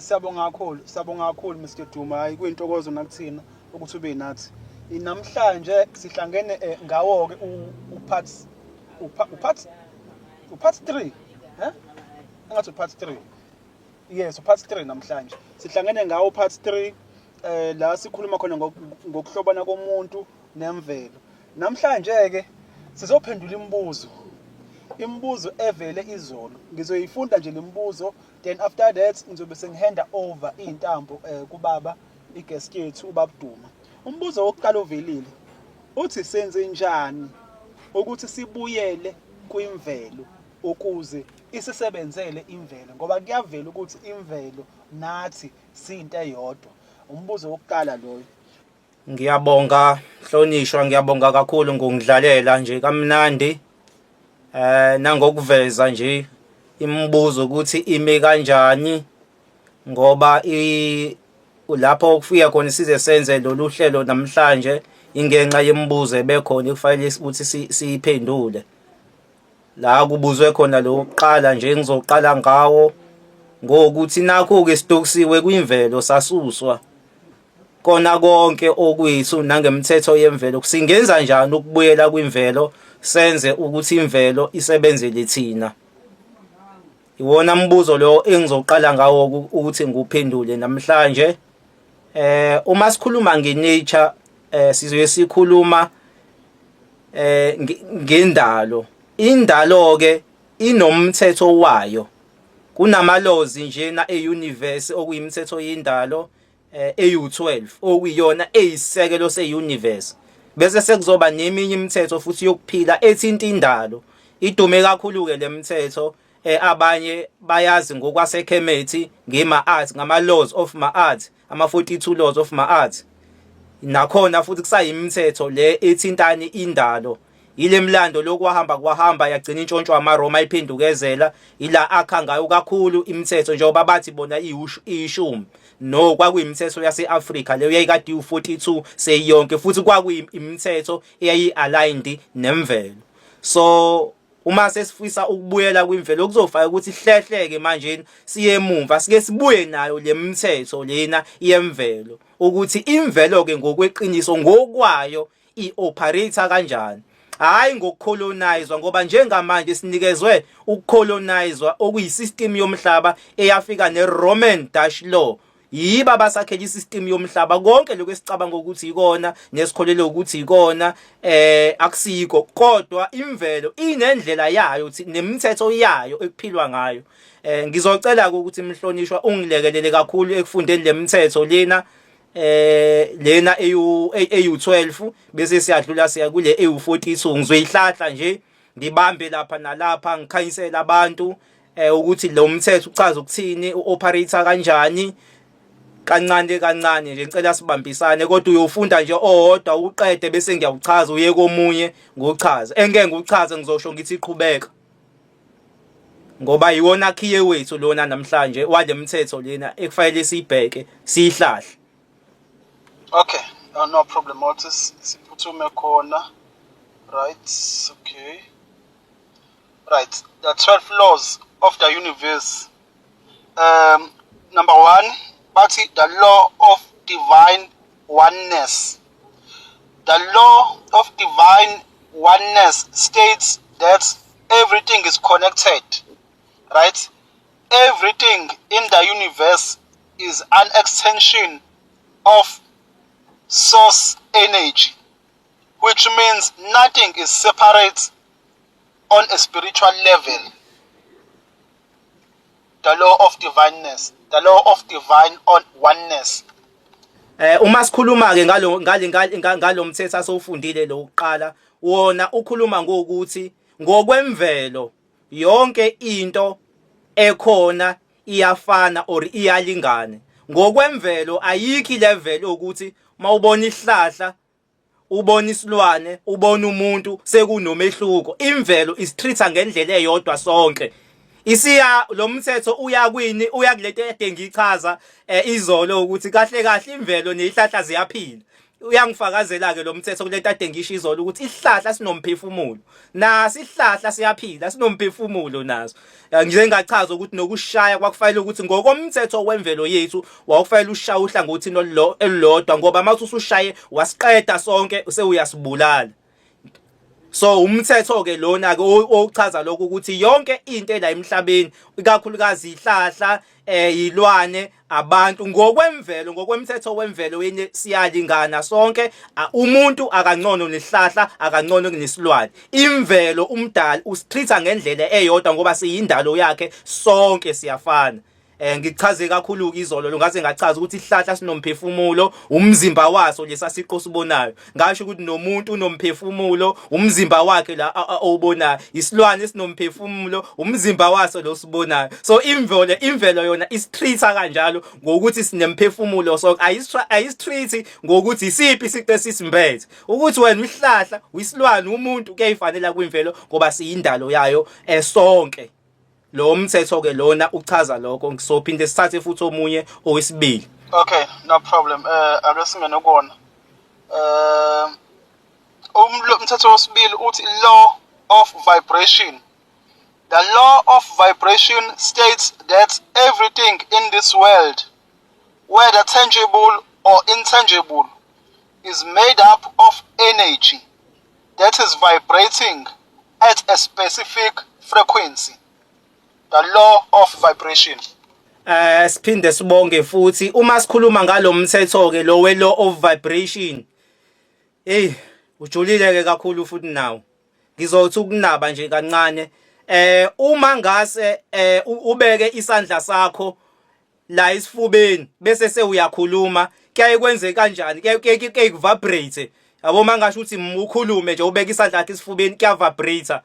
Siyabonga kakhulu, siyabonga kakhulu Mr Duma. Hayi, kuyintokozo nakuthina ukuthi ube nathi. Namhlanje sihlangene ngawo ke u-part u-part u-part 3. Eh? Engathi u-part 3. Yes, u-part 3 namhlanje. Sihlangene ngawo part 3 la sikhuluma khona ngokuhlobana komuntu nemvelo. Namhlanje ke sizophendula imibuzo. Imibuzo evele izolo. Ngizoyifunda nje lemibuzo, then after that ngizobe sengihanda over izintambo kubaba, i-guest yethu, ubaba Duma. Umbuzo wokuqala ovelile uthi, senze njani ukuthi sibuyele kwimvelo ukuze isisebenzele imvelo, ngoba kuyavela ukuthi imvelo nathi siyinto eyodwa? Umbuzo wokuqala loyo. Ngiyabonga hlonishwa, ngiyabonga kakhulu ngokungidlalela nje kamnandi nangokuveza nje imibuzo ukuthi ime kanjani, ngoba i lapho kufika khona size senze lolu hlelo namhlanje ingenxa yemibuzo ebekhona ekufanele ukuthi siyiphendule. La kubuzwe khona lokuqala nje ngizoqala ngawo ngokuthi nakho-ke sitokisiwe kwimvelo, sasuswa kona konke okwethu nangemithetho yemvelo. Singenza njani ukubuyela kwimvelo, senze ukuthi imvelo isebenzele thina? Iwona mbuzo lo engizoqala ngawo ukuthi nguphendule namhlanje. Uma sikhuluma nge-nature, sizoye sikhuluma ngendalo. Indalo ke inomthetho wayo. Kunama-laws njena e-universe, okuyimithetho yendalo eyu-12, okuyiyona eyisisekelo se-universe, bese sekuzoba neminye imithetho futhi yokuphila ethinta indalo. Idume kakhulu-ke le mithetho, abanye bayazi ngokwaseKhemethi ngema-art, ngama-laws of ma-art, ama-42 laws of ma-art. Nakhona futhi kusayimithetho le ethintani indalo. Ile mlando lokwahamba kwahamba yagcina intshontshwa amaRoma, iphendukezela ila akha ngayo kakhulu imithetho, njengoba bathi bona iyishumi. No, kwakuyimithetho yase-Afrika leyo, yayikade iwu-42 seyiyonke, futhi kwakuyimithetho eyayi-aligned nemvelo. So uma sesifisa ukubuyela kwimvelo, kuzofaka ukuthi hlehleke manje siye emumva, sike sibuye nayo le mithetho lena yemvelo, ukuthi imvelo ke ngokweqiniso ngokwayo i-operate kanjani, hayi ngokucolonizwa, ngoba njengamanje sinikezwe ukucolonizwa okuyisystem yomhlaba eyafika ne-Roman Dutch law. Yiba abasakhela isystem yomhlaba. Konke lokho esicabanga ukuthi ikona nesikholele ukuthi ikona akusiko, kodwa imvelo inendlela yayo nemithetho yayo ekuphilwa ngayo. Ngizocela ukuthi mhlonishwa ungilekelele kakhulu ekufundeni lemithetho lena lena eyu eyu12, bese siyadlula siya kule eyu42. Ngizoyihlahla nje, ngibambe lapha nalapha, ngikhanyisele abantu ukuthi lo mthetho uchaza ukuthini, u-operate kanjani, kancane kancane nje. Ngicela sibambisane, kodwa uyofunda nje owodwa uqede, bese ngiyawuchaza, uye komunye ngochaza. Engeke ngikuchaze, ngizosho ngithi qhubeka, ngoba iwona khiye wethu lona namhlanje wale mthetho lena ekufanele siyibheke, siyihlahle. Okay, no problem. Otis, siphuthume khona. Right, okay. Right, the 12 laws of the universe. Number one, bathi the law of divine oneness. The law of divine oneness states that everything is connected, right? Everything in the universe is an extension of source energy, which means nothing is separate on a spiritual level. The law of divineness, the law of divine on oneness. Uma sikhuluma ke ngalo ngale ngalo mthetho asowufundile lokuqala, wona ukhuluma ngokuthi ngokwemvelo yonke into ekhona iyafana or iyalingana. Ngokwemvelo ayikho level ukuthi mawubona isihlahla, ubona isilwane, ubona umuntu, sekunomehluko. Imvelo isitreat ngendlela eyodwa sonke. Isiya lo mthetho uya kwini? Uya kulento ede ngichaza izolo ukuthi kahle kahle imvelo nezihlahla ziyaphila. Uyangifakazela ke lo mthetho kulento ade ngisho izolo ukuthi isihlahla sinomphefumulo. Naso isihlahla siyaphila sinomphefumulo naso. Ngize ngachaza ukuthi nokushaya kwakufanele ukuthi ngokomthetho wemvelo yethu wawufanele ushaye uhlangothini olulodwa ngoba uma usushaye wasiqeda sonke sewuyasibulala. So umthetho ke lona ke ochaza lokho ukuthi yonke into ela emhlabeni ikakhulukazi ihlahla ilwane abantu ngokwemvelo ngokwemthetho wemvelo yini siyalingana sonke. Umuntu akangcono nesihlahla, akangcono kunesilwane. Imvelo umdali usitreat ngendlela eyodwa ngoba siyindalo yakhe, sonke siyafana. Ngichaze kakhulu izolo lo, ngaze ngachaza ukuthi isihlahla sinomphefumulo, umzimba waso lesa siqo sibonayo. Ngasho ukuthi nomuntu unomphefumulo, umzimba wakhe la owubonayo. Isilwane sinomphefumulo, umzimba waso lo sibonayo. So imvelo yona isitreat kanjalo ngokuthi sinemphefumulo. So ayisitreat ngokuthi isiphi isiqe sisimbethe. Ukuthi wena uyihlahla, uyisilwane, umuntu, kuyayifanela kwimvelo ngoba siyindalo yayo esonke. Lo mthetho ke lona uchaza lokho. Ngisophinde sithathe futhi omunye owesibili. Okay, no problem. Ake singene kuwona. Umthetho wesibili uthi law of vibration. The law of vibration states that everything in this world, whether tangible or intangible, is made up of energy that is vibrating at a specific frequency. The law of vibration. Siphinde sibonge futhi uma sikhuluma ngalomthetho ke lo we law of vibration. Hey, ujulile ke kakhulu futhi nawo. Ngizothi ukunaba nje kancane. Uma ngase ubeke isandla sakho la esifubeni bese sewuyakhuluma, kuyaye kwenze kanjani? Kuyaye kuvibrate, yabo. Mangasho ukuthi ukhulume nje ubeke isandla sakhe esifubeni, kuyavibrate.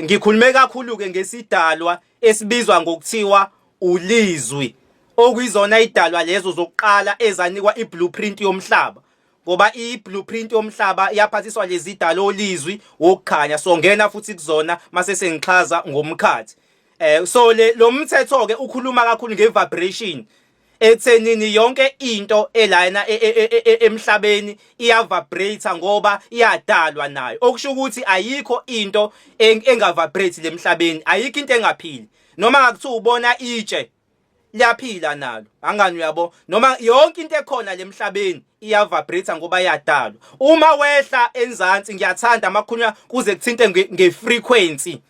Ngikhulume kakhulu ke ngesidalwa esibizwa ngokuthiwa ulizwi, okuyizona idalwa lezo zokuqala ezanikwa iblueprint yomhlaba, ngoba i-blueprint yomhlaba yaphathiswa lezi dalo olizwi wokukhanya. So ngena futhi kuzona mase sengixhaza ngomkhathi. So le lo mthetho ke ukhuluma kakhulu nge-vibration ethenini yonke into elana emhlabeni iya-vibrate ngoba iyadalwa nayo, okusho ukuthi ayikho into enga-vibrate lemhlabeni, ayikho into engaphili. Noma ngakuthiwa ubona itshe, liyaphila nalo, angani uyabo? Noma yonke into ekhona lemhlabeni iyavibrate ngoba iyadalwa. Uma wehla enzansi, ngiyathanda amakhulunywa kuze kuthinte nge-frequency,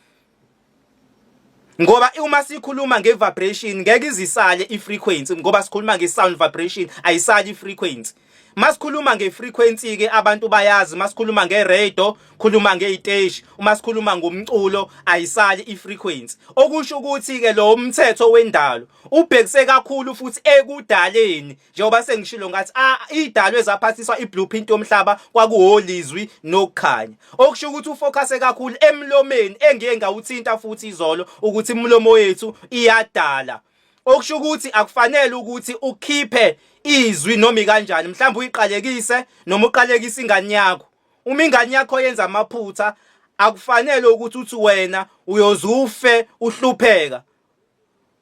ngoba uma sikhuluma nge-vibration ngeke izisale i-frequency, ngoba sikhuluma nge-sound vibration, ayisali i-frequency. Masikhuluma nge-frequency ke abantu bayazi, masikhuluma nge-radio, khuluma ngeziteshi, uma sikhuluma ngomculo, ayisali i-frequency. Okusho ukuthi ke lo mthetho wendalo ubhekise kakhulu futhi ekudaleni, njengoba sengishilo ngathi idalo ezaphathiswa iblueprint yomhlaba kwakuholizwi nokukhanya, okusho ukuthi ufocuse kakhulu emlomeni, engiye ngawuthinta futhi izolo ukuthi imilomo yethu iyadala. Okusho ukuthi akufanele ukuthi ukhiphe izwi noma kanjani, mhlawumbe uyiqalekise noma uqalekise ingane yakho. Uma ingane yakho yenza amaphutha, akufanele ukuthi uthi wena uyozufe uhlupheka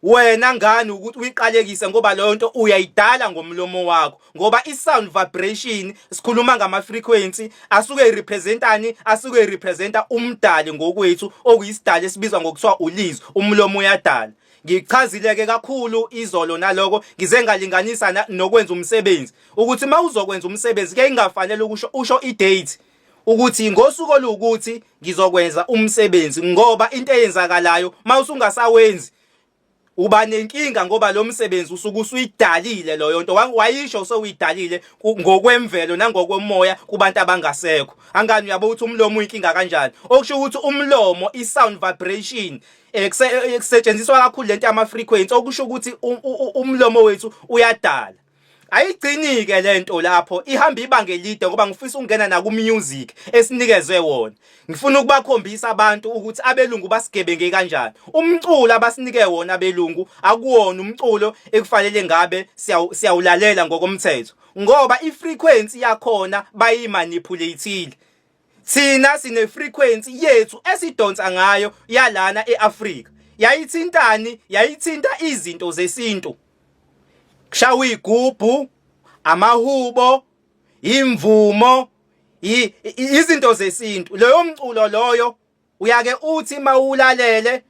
wena ngani ukuthi uyiqalekise, ngoba leyo nto uyayidala ngomlomo wakho, ngoba i-sound vibration, sikhuluma ngama-frequency asuke erepresentani, asuke erepresenta umdali ngokwethu, okuyisidali esibizwa ngokuthiwa ulizwi. Umlomo uyadala. Ngichazile-ke kakhulu izolo naloko, ngize ngalinganisa nokwenza umsebenzi, ukuthi uma uzokwenza umsebenzi kuye ingafanele ukusho usho i-date ukuthi ngosuku oluwukuthi ngizokwenza umsebenzi, ngoba into eyenzakalayo uma usungasawenzi uba nenkinga, ngoba lo msebenzi usuke usuyidalile loyo nto wayisho, usewuyidalile ngokwemvelo nangokomoya kubantu abangasekho, angani uyabo ukuthi umlomo uyinkinga kanjani? Okusho ukuthi umlomo, i-sound vibration, kusetshenziswa kakhulu lento yama frequency, okusho ukuthi umlomo wethu uyadala. Ayigcini ke lento lapho, ihamba ibanga elide, ngoba ngifisa ukungena na ku music esinikezwe wona. Ngifuna ukubakhombisa abantu ukuthi abelungu basigebenge kanjani. Umculo abasinike wona abelungu akuwona umculo ekufanele ngabe siyawulalela ngokomthetho, ngoba ifrequency yakhona bayimanipulateile. Thina sine frequency yethu esidonsa ngayo yalana eAfrika. Yayithintani? Yayithinta izinto zesintu, kushawa igubhu, amahubo. Imvumo, izinto zesintu. Leyo mculo loyo uyake uthi mawulalele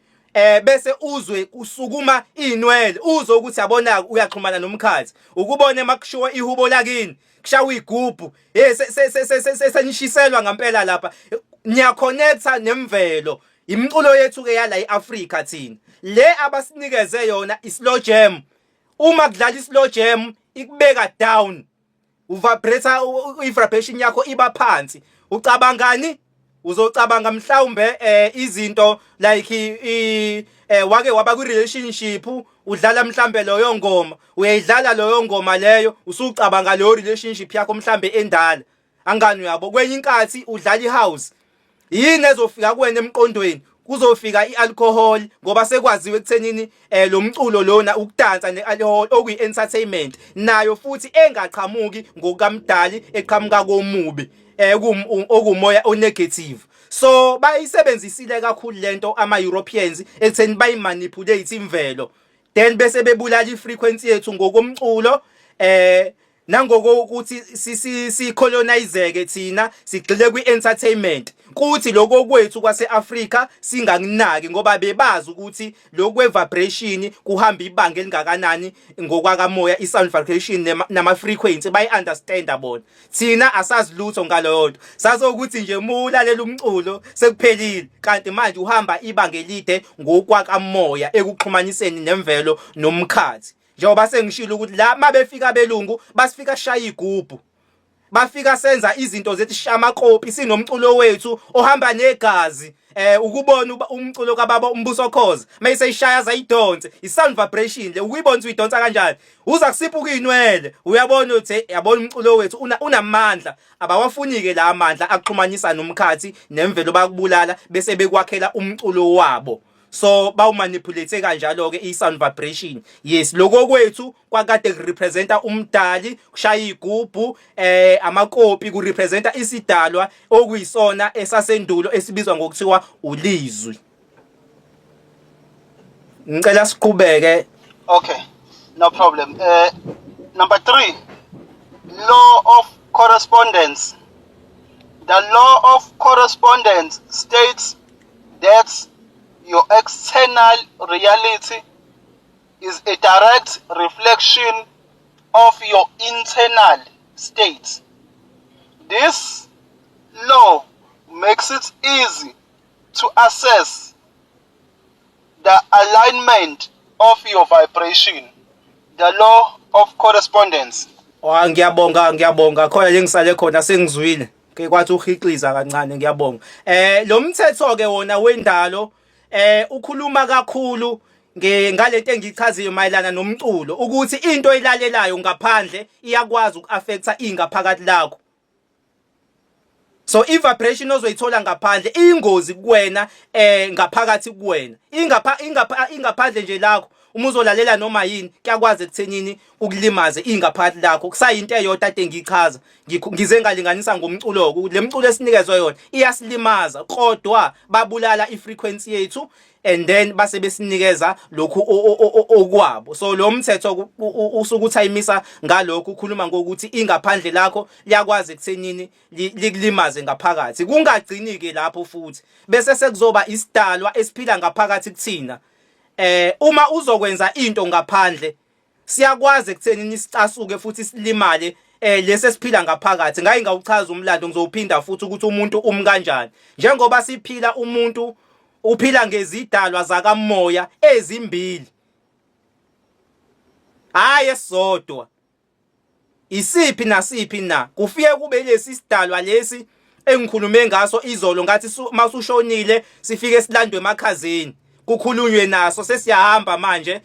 bese uzwe kusukuma inwele, uzwe ukuthi yabona uyaxhumana nomkhathi. Ukubone makushiwo ihubo lakini, kushawa igubhu, hey, senishiselwa ngempela lapha, niyaconnecta nemvelo. Imiculo yethu ke yala eAfrica thina le abasinikeze yona islow jam. Uma kudlala islow jam ikubeka down, uvibrate, i-vibration yakho iba phansi. Ucabangani? Uzocabanga mhlawumbe izinto like wake waba ku relationship, udlala mhlambe leyo ngoma, uyayidlala leyo ngoma leyo, usucabanga leyo relationship yakho mhlambe endala. Angani uyabo? Kwenye inkathi udlala ihouse, yini ezofika kuwena emqondweni? Kuzofika ialcohol, ngoba sekwaziwe ekuthenini lo mculo lona ukudansa nealcohol, okuyi entertainment nayo futhi engaqhamuki ngokamdali, eqhamuka komubi, okumoya onegative. So bayisebenzisile kakhulu lento ama Europeans ekutheni bayimanipulate imvelo, then bese bebulala ifrequency yethu ngokomculo nangokuthi si colonizeke thina, sigxile kwi-entertainment, kuthi lokho kwethu kwase-Afrika singakunaki, ngoba bebazi ukuthi lokhu kwe-vibration kuhamba ibanga elingakanani ngokwakamoya, i-sound vibration nama-frequency bayi-understanda bona. Thina asazi lutho ngaleyo nto, sazokuthi nje mulalela umculo sekuphelile, kanti manje uhamba ibanga elide ngokwakamoya ekuxhumaniseni nemvelo nomkhathi. Njengoba sengishilo ukuthi la mabefika abelungu basifika shaya igubhu, bafika senza izinto zethu, shamakopi, sinomculo wethu ohamba negazi. Ukubona umculo kababa uMbuso Khoza mayiseyishaya zayidonse, i-sound vibration le, ukuyibona ukuthi uyidonsa kanjani, uza kusiphuka inwele, uyabona ukuthi yabona umculo wethu unamandla. Abawafuni ke la amandla axhumanisa nomkhathi nemvelo, bakubulala bese bekwakhela umculo wabo. So bawumanipulate kanjalo ke i-sound vibration. Yes, lokho kwethu kwakade kurepresenta umdali, kushaya igubhu, amakopi, kurepresenta isidalwa okuyisona esasendulo esibizwa ngokuthiwa ulizwi. Ngicela siqhubeke. Okay, no problem. Number 3, law of correspondence. The law of correspondence states that your external reality is a direct reflection of your internal state. This law makes it easy to assess the alignment of your vibration. The law of correspondence. Wa, ngiyabonga, ngiyabonga. Khona lengisale khona sengizwile. Ke kwathi uhixiza kancane, ngiyabonga. Lo mthetho ke wona wendalo ukhuluma kakhulu ngalento engichaziyo mayelana nomculo, ukuthi into oyilalelayo ngaphandle iyakwazi ukuaffecta ingaphakathi lakho. So i-vibration ozoyithola ngaphandle ingozi kuwena ngaphakathi kuwena. Ingaphandle nje lakho, uma uzolalela noma yini, kuyakwazi ekuthenini ukulimaze ingaphakathi lakho. Kusayinto eyodwa ade ngichaza, ngize ngalinganisa ngomculo, ukuthi le mculo esinikezwe yona iyasilimaza, kodwa babulala ifrequency yethu and then base besinikeza lokhu okwabo. So lo mthetho usuke uthayimisa ngalokhu, ukhuluma ngokuthi ingaphandle lakho liyakwazi ekuthenini likulimaze ngaphakathi. Kungagcini ke lapho futhi, bese sekuzoba isidalwa esiphila ngaphakathi kuthina. Uma uzokwenza into ngaphandle, siyakwazi ekuthenini sicasuke futhi silimale lesi esiphila ngaphakathi. Ngayi ngawuchaza umlando, ngizowuphinda futhi, ukuthi umuntu umi kanjani. Njengoba siphila, umuntu uphila ngezidalwa zakamoya ezimbili, hayi esodwa. Isiphi nasiphi na? Kufike kube lesi sidalwa lesi engikhulume ngaso izolo, ngathi masushonile sifike silandwe emakhazeni, kukhulunywe naso, sesiyahamba manje,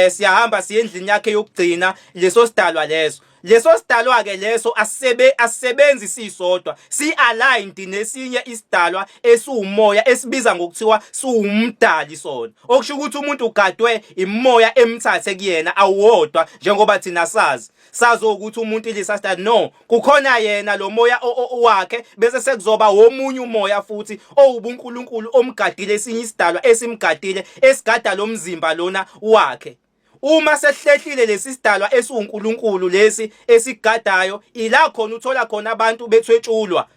siyahamba siye endlini yakhe yokugcina. Leso sidalwa leso, leso sidalwa ke leso asisebe asisebenzi sisodwa, si aligned nesinye isidalwa esiwumoya esibiza ngokuthiwa siwumdali sona, okusho ukuthi umuntu ugadwe imoya emthathe kuyena awodwa. Njengoba thina sazi ukuthi umuntu ilisa sidalwa, no, kukhona yena lo moya wakhe, bese sekuzoba womunye umoya futhi owubunkulunkulu omgadile, esinye isidalwa esimgadile, esigada lo mzimba lona wakhe. Uma sehlehlile lesi sidalwa esiwuNkulunkulu lesi esigadayo, ila khona uthola khona abantu bethwetshulwa.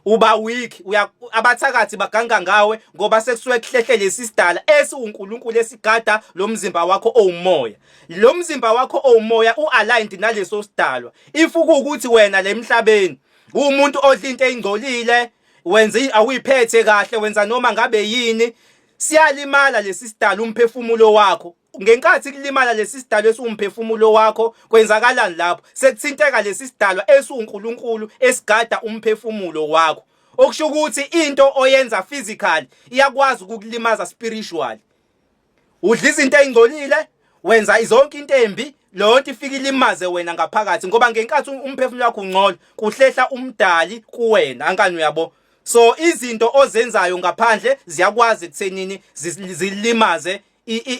Uba weak, uya abathakathi baganga ngawe ngoba sekusuke kuhlehle lesi sidala esiwuNkulunkulu esigada lo mzimba wakho owumoya. Lo mzimba wakho owumoya u-aligned naleso sidalwa. If kuwukuthi wena la emhlabeni uwumuntu odla into eyingcolile, wenza awuyiphethe kahle, wenza noma ngabe yini, siyalimala lesi sidalwa umphefumulo wakho. Ngenkathi kulimala lesi sidalwa esiwumphefumulo wakho, kwenzakalani lapho? Sekuthinteka lesi sidalwa esiwuNkulunkulu esigada umphefumulo wakho. Okusho ukuthi into oyenza physically iyakwazi ukukulimaza spiritually. Udla izinto ezingcolile, wenza zonke into embi, leyo nto ifike ilimaze wena ngaphakathi ngoba ngenkathi umphefumulo wakho ungcola, kuhlehla umdali kuwena. Ankani uyabo? So izinto ozenzayo ngaphandle ziyakwazi ekuthenini zilimaze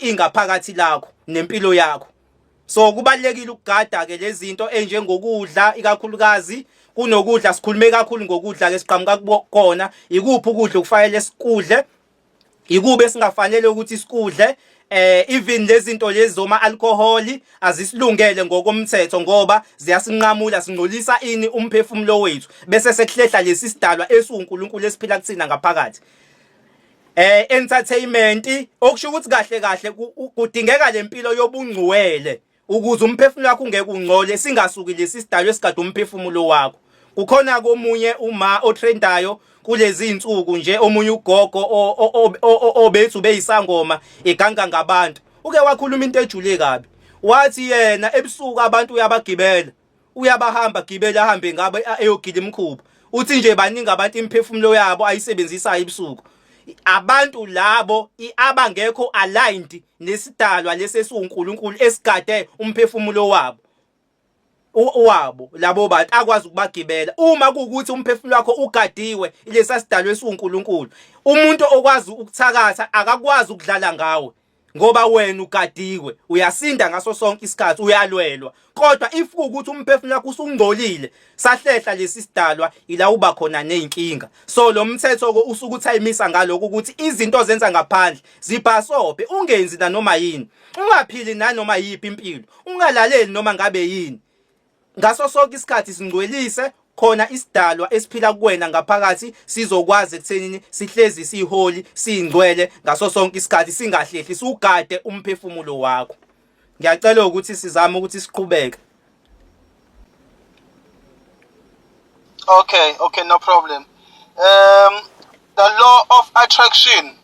ingaphakathi lakho nempilo yakho. So kubalekile ukugada ke lezinto enjengokudla ikakhulukazi kunokudla sikhulume kakhulu ngokudla ke siqhamuka kukona ikuphi ukudla okufanele sikudle ikube singafanele ukuthi sikudle even lezinto lezi zoma alcohol azisilungele ngokomthetho ngoba ziyasinqamula singcolisa ini umphefumulo wethu bese sekuhlehla lesi sidalwa esiwuNkulunkulu esiphila kuthina ngaphakathi. Entertainment okusho ukuthi kahle kahle kudingeka lempilo yobungcwele ukuze umphefumulo wakho ungeke ungcole singasuki lesi sidalwa esigada umphefumulo wakho. Kukhona komunye uma otrendayo kulezi insuku nje omunye ugogo obethu beyisangoma iganga ngabantu uke wakhuluma into ejule kabi wathi yena ebusuku abantu uyabagibela uyabahamba gibela ahambe ngabo eyogila imikhuba uthi nje baningi abantu imiphefumulo yabo ayisebenzisayo ebusuku abantu labo abangekho aligned nesidalwa lesi esiwuNkulunkulu esigade umphefumulo wabo wabo labo bantu akwazi ukubagibela uma kuwukuthi umphefumulo wakho ugadiwe ilesa sidalwa esiwuNkulunkulu umuntu okwazi ukuthakatha akakwazi ukudlala ngawe ngoba wena ugadiwe uyasinda ngaso sonke isikhathi uyalwelwa kodwa if kuwukuthi umphefumulo wakho usungcolile sahlehla lesi sidalwa ila uba khona nezinkinga so lo mthetho ke usuke uthayimisa ngalokho ukuthi izinto ozenza ngaphandle zibhasobhe ungenzi nanoma yini ungaphili nanoma yiphi impilo ungalaleli noma ngabe yini Ngaso sonke isikhathi singcwelise khona isidalwa esiphila kuwena ngaphakathi sizokwazi ekuthenini sihlezi siholi singcwele ngaso sonke isikhathi singahlehli siwugade umphefumulo wakho. Ngiyacela ukuthi sizame ukuthi siqhubeke. Okay, okay, no problem. The law of attraction.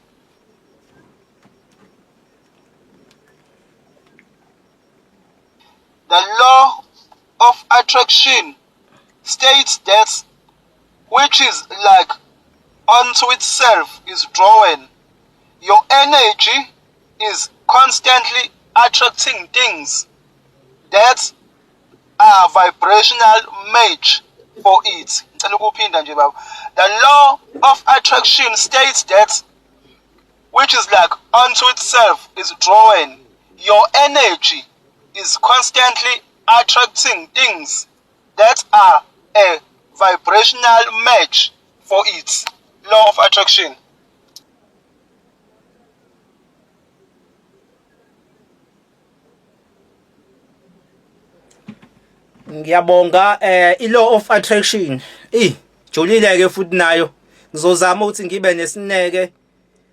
The law of attraction states that which is like unto itself is drawn. Your energy is constantly attracting things that are vibrational match for it. Ngicela ukuphinda nje baba. The law of attraction states that which is like unto itself is drawn. Your energy is constantly attracting things that are a vibrational match for it. Law of attraction. Ngiyabonga i law of attraction. Eh julile ke futhi nayo. Ngizozama ukuthi ngibe nesineke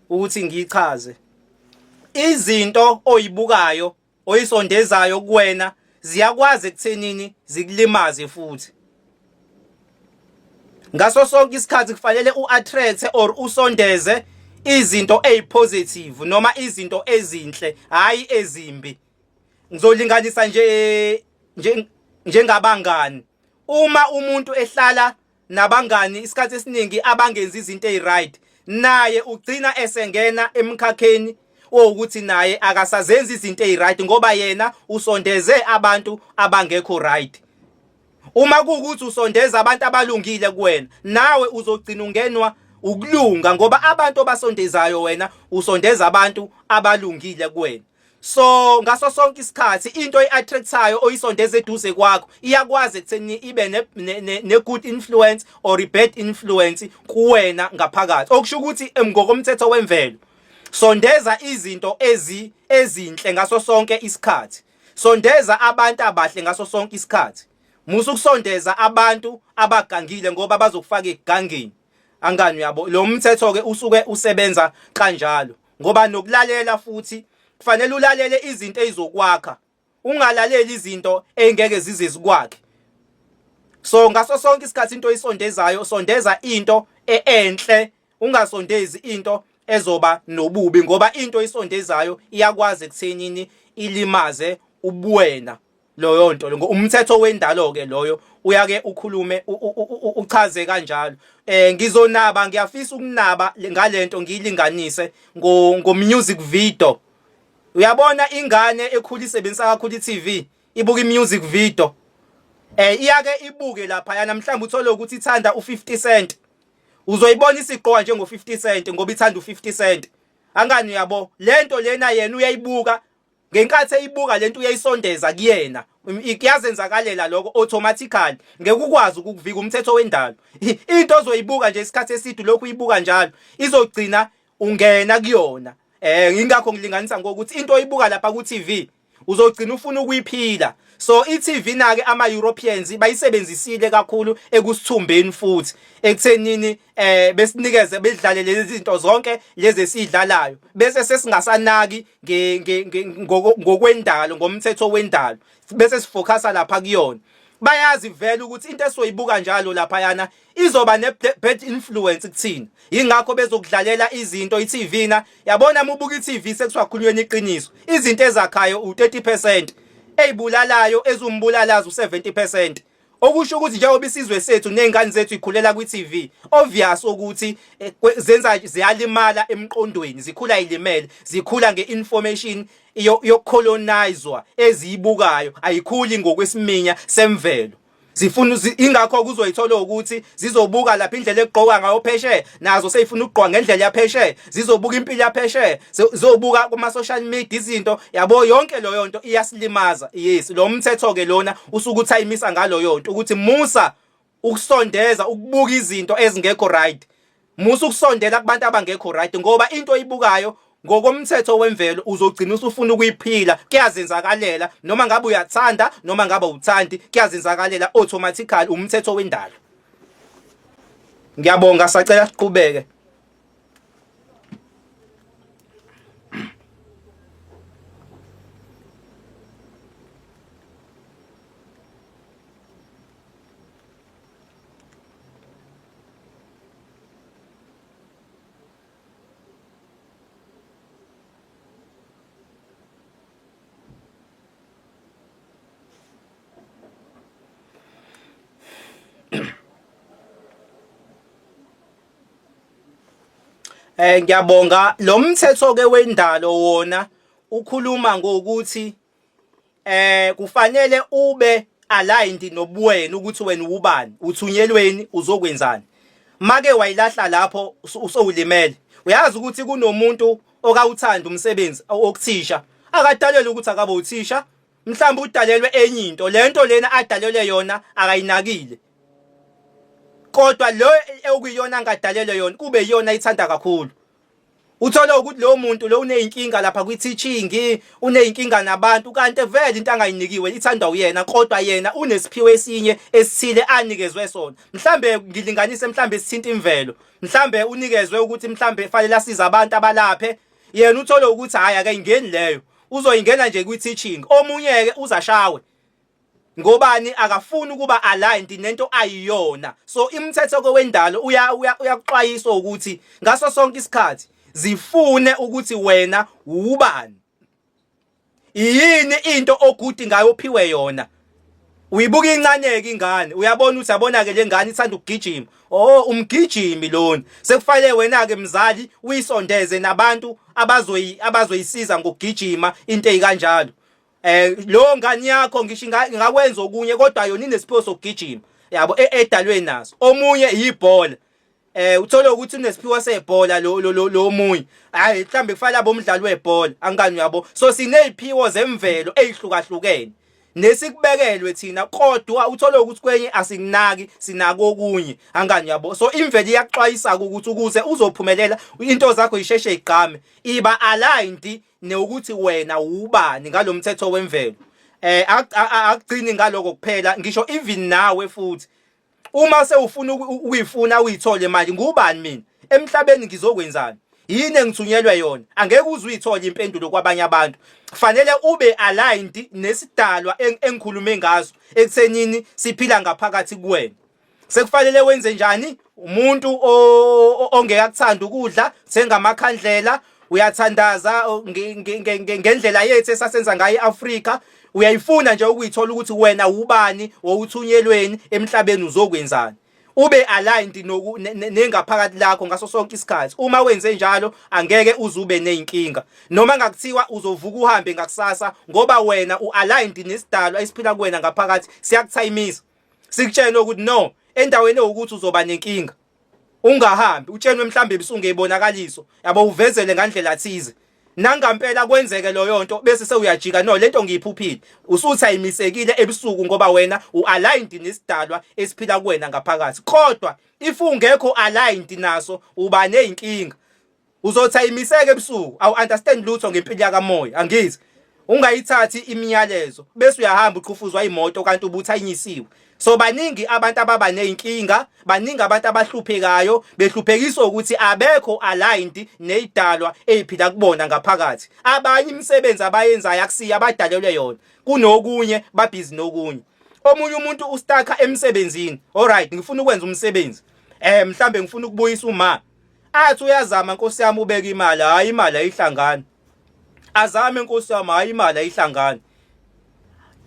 ukuthi ngichaze. Izinto oyibukayo oyisondezayo kuwena ziyakwazi ekuthenini zikulimaze futhi. Ngaso sonke isikhathi kufanele uattract or usondeze izinto ezipositive noma izinto ezinhle hayi ezimbi. Ngizolinganisa nje njengabangani. Uma umuntu ehlala nabangani isikhathi esiningi abangenzi izinto eziright naye ugcina esengena emkhakheni owukuthi naye akasazenzi izinto eziright ngoba yena usondeze abantu abangekho right. Uma kuwukuthi usondeza abantu abalungile kuwena nawe uzogcina ungenwa ukulunga ngoba abantu obasondezayo wena usondeza abantu abalungile kuwena. So ngaso sonke isikhathi into oyi-attractayo oyisondeza eduze kwakho iyakwazi ekutheni ibe ne-good influence or i-bad influence kuwena ngaphakathi. Okusho ukuthi ngokomthetho wemvelo Sondeza izinto ezi ezinhle ngaso sonke isikhathi. Sondeza abantu abahle ngaso sonke isikhathi. Musa ukusondeza abantu abagangile ngoba bazokufaka egangeni. Angani uyabo lo mthetho ke usuke usebenza kanjalo ngoba nokulalela futhi kufanele ulalele izinto ezizokwakha ungalaleli izinto engeke zize zikwakhe. So ngaso sonke isikhathi into oyisondezayo sondeza into e-, enhle ungasondezi into ezoba nobubi ngoba into oyisondezayo iyakwazi ekuthenini ilimaze ubuwena loyo nto lo umthetho wendalo ke loyo uyake ukhulume uchaze kanjalo. Ngizonaba ngiyafisa ukunaba ngalento ngiyilinganise ngo music video. Uyabona ingane ekhula isebenzisa kakhulu i-TV ibuka i-music video, iyake ibuke lapha yana mhlawumbe uthole ukuthi ithanda u50 Cent, uzoyibona isigqoka njengo 50 Cent ngoba ithanda u50 Cent. Angani uyabo lento lena yena uyayibuka ngenkathi eyibuka lento uyayisondeza kuyena, kuyazenzakalela lokho automatically, ngeke ukwazi ukukuvika umthetho wendalo. Into ozoyibuka nje isikhathi eside lokhu uyibuka njalo izogcina ungena kuyona. Ingakho ngilinganisa ngokuthi into oyibuka lapha ku TV uzogcina ufuna ukuyiphila. So i-TV nake ama Europeans bayisebenzisile kakhulu ekusithumbeni futhi ekuthenini besinikeze bedlale lezi zinto zonke lezi esidlalayo bese sesingasanaki ngokwendalo ngomthetho wendalo bese sifocusa lapha kuyona. Bayazi vele ukuthi into esoyibuka njalo lapha yana izoba ne bad influence kuthina, ingakho bezokudlalela izinto i-TV na yabona uma ubuka i-TV sekuthiwa khulunyweni iqiniso izinto ezakhayo u30% ezibulalayo ezimbulalazo u70%, okusho ukuthi njengoba isizwe sethu nezingane zethu ikhulela kwi-TV, obvious ukuthi zenza ziyalimala emqondweni, zikhula ilimele, zikhula nge-information yokucolonizwa eziyibukayo, ayikhuli ngokwesiminya semvelo. Zifuna ingakho kuzoyithola ukuthi zizobuka lapha indlela egqoka ngayo phesheya, nazo seyifuna ukugqoka ngendlela yaphesheya, zizobuka impilo yaphesheya, zizobuka kuma social media izinto yabo, yonke leyo nto iyasilimaza. Yes, lo mthetho ke lona usuke uthayimisa ngaloyo nto ukuthi musa ukusondeza ukubuka izinto ezingekho right, musa ukusondela kubantu abangekho right, ngoba into oyibukayo ngokomthetho wemvelo uzogcina usufuna ukuyiphila. Kuyazenzakalela noma ngabe uyathanda noma ngabe awuthandi, kuyazenzakalela automatically, umthetho wendalo. Ngiyabonga, sacela siqhubeke. Ngiyabonga. Lo mthetho ke wendalo wona ukhuluma ngokuthi kufanele ube aligned nobuwena ukuthi wena ubani, uthunyelweni, uzokwenzani. Make wayilahla lapho usowulimele. Uyazi ukuthi kunomuntu okawuthanda umsebenzi okuthisha, akadalelwe ukuthi akabe uthisha, mhlawumbe udalelwe enye into, lento lena adalelwe yona akayinakile, kodwa lo okuyiyona angadalelwe yona kube iyona ayithanda kakhulu. Uthole ukuthi lo muntu lo uneyinkinga lapha kwi-teaching, uneyinkinga nabantu, kanti vele into angayinikiwe ithandwa uyena, kodwa yena unesiphiwo esinye esithile anikezwe sona. Mhlambe ngilinganise, mhlambe sithinta imvelo, mhlambe unikezwe ukuthi mhlambe fanele asize abantu abalaphe, yena uthole ukuthi hayi akayingeni leyo, uzoyingena nje kwi-teaching. Omunye-ke uzashawe ngobani, akafuni ukuba aligned nento ayiyona. So imithetho wendalo uyakuxwayisa ukuthi ngaso sonke isikhathi zifune ukuthi wena ubani, yini into ogudi ngayo ophiwe yona. Uyibuka incaneke ingane, uyabona ukuthi yabona ke le ngane ithanda ukugijima, oh umgijimi lona, sekufanele wena ke mzali uyisondeze nabantu abazoyisiza ngokugijima into ezikanjalo. Lo ngane yakho ngisho ingakwenza okunye kodwa yona inesiphiwo sokugijima yabo edalwe naso. Omunye ibhola, uthole ukuthi unesiphiwo sebhola lo lo lo omunye, hayi mhlambe kufanele abe umdlali webhola. Angani uyabo, so sineziphiwo zemvelo ezihlukahlukene. nesikubekelwe thina kodwa uthole ukuthi kwenye asikunaki sinako okunye angani yabo. So imvelo iyakuxwayisa ukuthi ukuze uzophumelela into zakho isheshe igqame, iba aligned nokuthi wena ubani ngalomthetho wemvelo. Akugcini ngaloko kuphela, ngisho even nawe futhi uma sewufuna ukuyifuna uyithole manje, ngubani mina emhlabeni, ngizokwenzani, yini engithunyelwe yona, angeke uze uyithole impendulo kwabanye abantu. Kufanele ube aligned nesidalwa engikhulume ngaso ekuthenini siphila ngaphakathi kuwena. Sekufanele wenze njani? Umuntu ongeke akuthanda ukudla, thenga amakhandlela, uyathandaza ngendlela yethu esasenza ngayo eAfrika. Uyayifuna nje ukuyithola ukuthi wena ubani, wowuthunyelweni emhlabeni, uzokwenzani, ube aligned nengaphakathi lakho ngaso sonke isikhathi. Uma wenze njalo angeke uze ube nezinkinga noma ngakuthiwa uzovuka uhambe ngakusasa, ngoba wena ualigned nesidalwa esiphila kuwena ngaphakathi. Siyakuthayimisa, sikutshela ukuthi no, endaweni ewukuthi uzoba nenkinga, ungahambi. Utshenwe mhlambe ebusungeyibonakaliso yabo, uvezele ngandlela thize, nangampela kwenzeke loyo nto, bese sewuyajika, no, lento ngiyiphuphile. Usuthi ayimisekile ebusuku ngoba wena ualigned nesidalwa esiphila kuwena ngaphakathi. Kodwa if ungekho aligned naso uba nezinkinga, uzothi ayimiseke ebusuku, awu understand lutho ngempilo yakamoya, angithi ungayithathi imiyalezo, bese uyahamba uqhufuzwa imoto kanti ubuthi ayinyisiwe. So baningi abantu ababa nezinkinga, baningi abantu abahluphekayo, behluphekiswa ukuthi abekho aligned nezidalwa eziphila kubona ngaphakathi. Abanye imisebenzi abayenzayo akusiyo abadalelwe yona, kunokunye babhizi nokunye. Omunye umuntu ustaka emsebenzini, alright, ngifuna ukwenza umsebenzi, mhlambe ngifuna ukubuyisa uma athi uyazama, nkosi yami, ubeka imali, hayi, imali ayihlangani. Azame, nkosi yami, hayi, imali ayihlangani.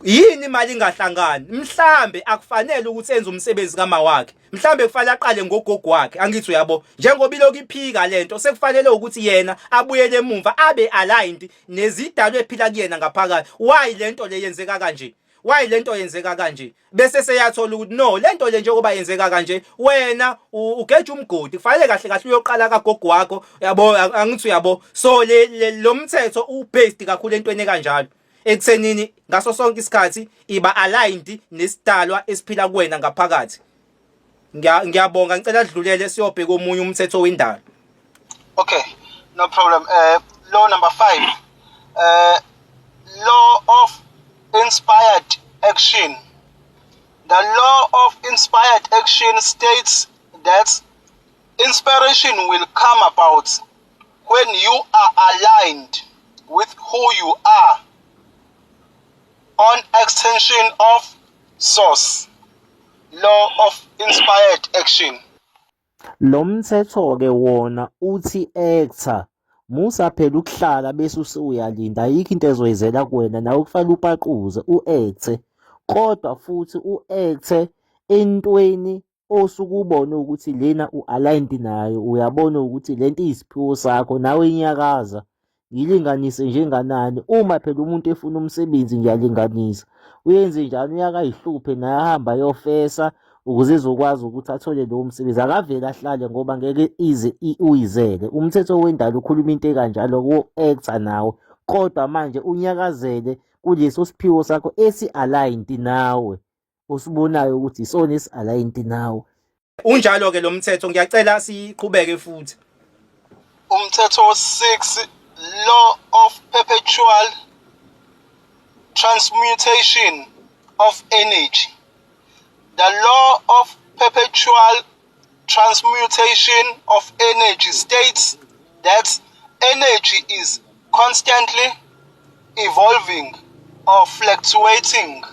Yini imali ingahlangani? Mhlambe akufanele ukuthi enze umsebenzi kama wakhe, mhlambe kufanele aqale ngogogo wakhe, angithi uyabo? Njengoba ilokhu iphika lento, sekufanele ukuthi yena abuyele emumva, abe aligned nezidalwa ephila kuyena ngaphakathi. Why lento le yenzeka kanje? Why lento yenzeka kanje? Bese seyathola ukuthi no, lento le njengoba yenzeka kanje, wena ugeja umgodi, kufanele kahle kahle uyoqala kagogo wakho yabo, angithi uyabo? So le lo mthetho ubased kakhulu entweni kanjalo, ekuthenini ngaso sonke isikhathi iba aligned nesidalwa esiphila kuwena ngaphakathi. Ngiyabonga, ngicela dlulele siyobheka omunye umthetho wendalo. Okay, no problem. Law number 5. Law of inspired action. The law of inspired action states that inspiration will come about when you are aligned with who you are on extension of source. Law of inspired action. Lo mthetho-ke wona uthi actor, musa phela ukuhlala bese usuyalinda, ayikho into ezoyizela kuwena, nawe kufanele upaquze u-acte, kodwa futhi u-acte entweni osuke ubone ukuthi lena u-aligned nayo, uyabona ukuthi lento iyisiphiwo sakho, nawe inyakaza. Ngilinganise njenganani, uma phela umuntu efuna umsebenzi ngiyalinganisa, uyenze njani, uyakayihluphe naye ahambe ayofesa ukuze ezokwazi ukuthi athole lowo msebenzi, akavele ahlale ngoba ngeke ize uyizele. Umthetho wendalo ukhuluma into ekanjalo wo-actor nawe, kodwa manje unyakazele kuleso siphiwo sakho esi-aligned nawe, osibonayo ukuthi isona esi-aligned nawe. Unjalo ke lo mthetho, ngiyacela siqhubeke futhi. Umthetho 6, law of perpetual transmutation of energy. The law of perpetual transmutation of energy states that energy is constantly evolving or fluctuating.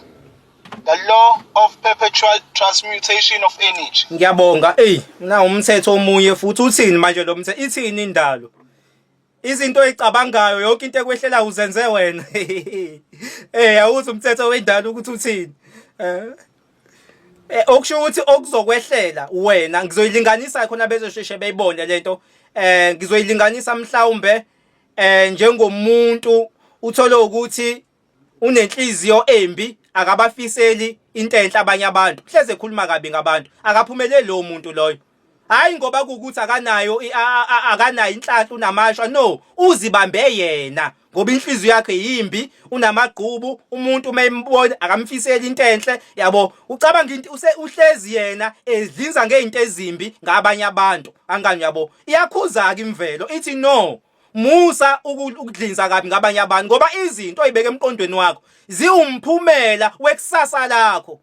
The law of perpetual transmutation of energy. Ngiyabonga. Ey, na umthetho omunye futhi. Uthini manje lo mthetho? Ithini indalo? Izinto oyicabangayo, yonke into ekwehlelayo uzenze wena. Awuthi umthetho wendalo ukuthi uthini? Okusho ukuthi okuzokwehlela wena, ngizoyilinganisa khona bezosheshe beyibone lento. Ngizoyilinganisa mhlawumbe njengomuntu uthole ukuthi unenhliziyo embi, akabafiseli into enhle abanye abantu, hleze ekhuluma kabi ngabantu, akaphumeleli lowo muntu loyo. Hayi ngoba kukuthi akanayo akanayo inhlanhla, unamashwa, no, uzibambe yena. Ngoba inhliziyo yakhe yimbi, unamagqubu, umuntu uma embona akamfiseli into enhle, yabo. Ucabanga into uhlezi yena edlinza ngezinto ezimbi ngabanye abantu. Angani yabo. Iyakhuza-ke imvelo ithi no. Musa ukudlinza kabi ngabanye abantu ngoba izinto oyibeka emqondweni wakho ziwumphumela wekusasa lakho.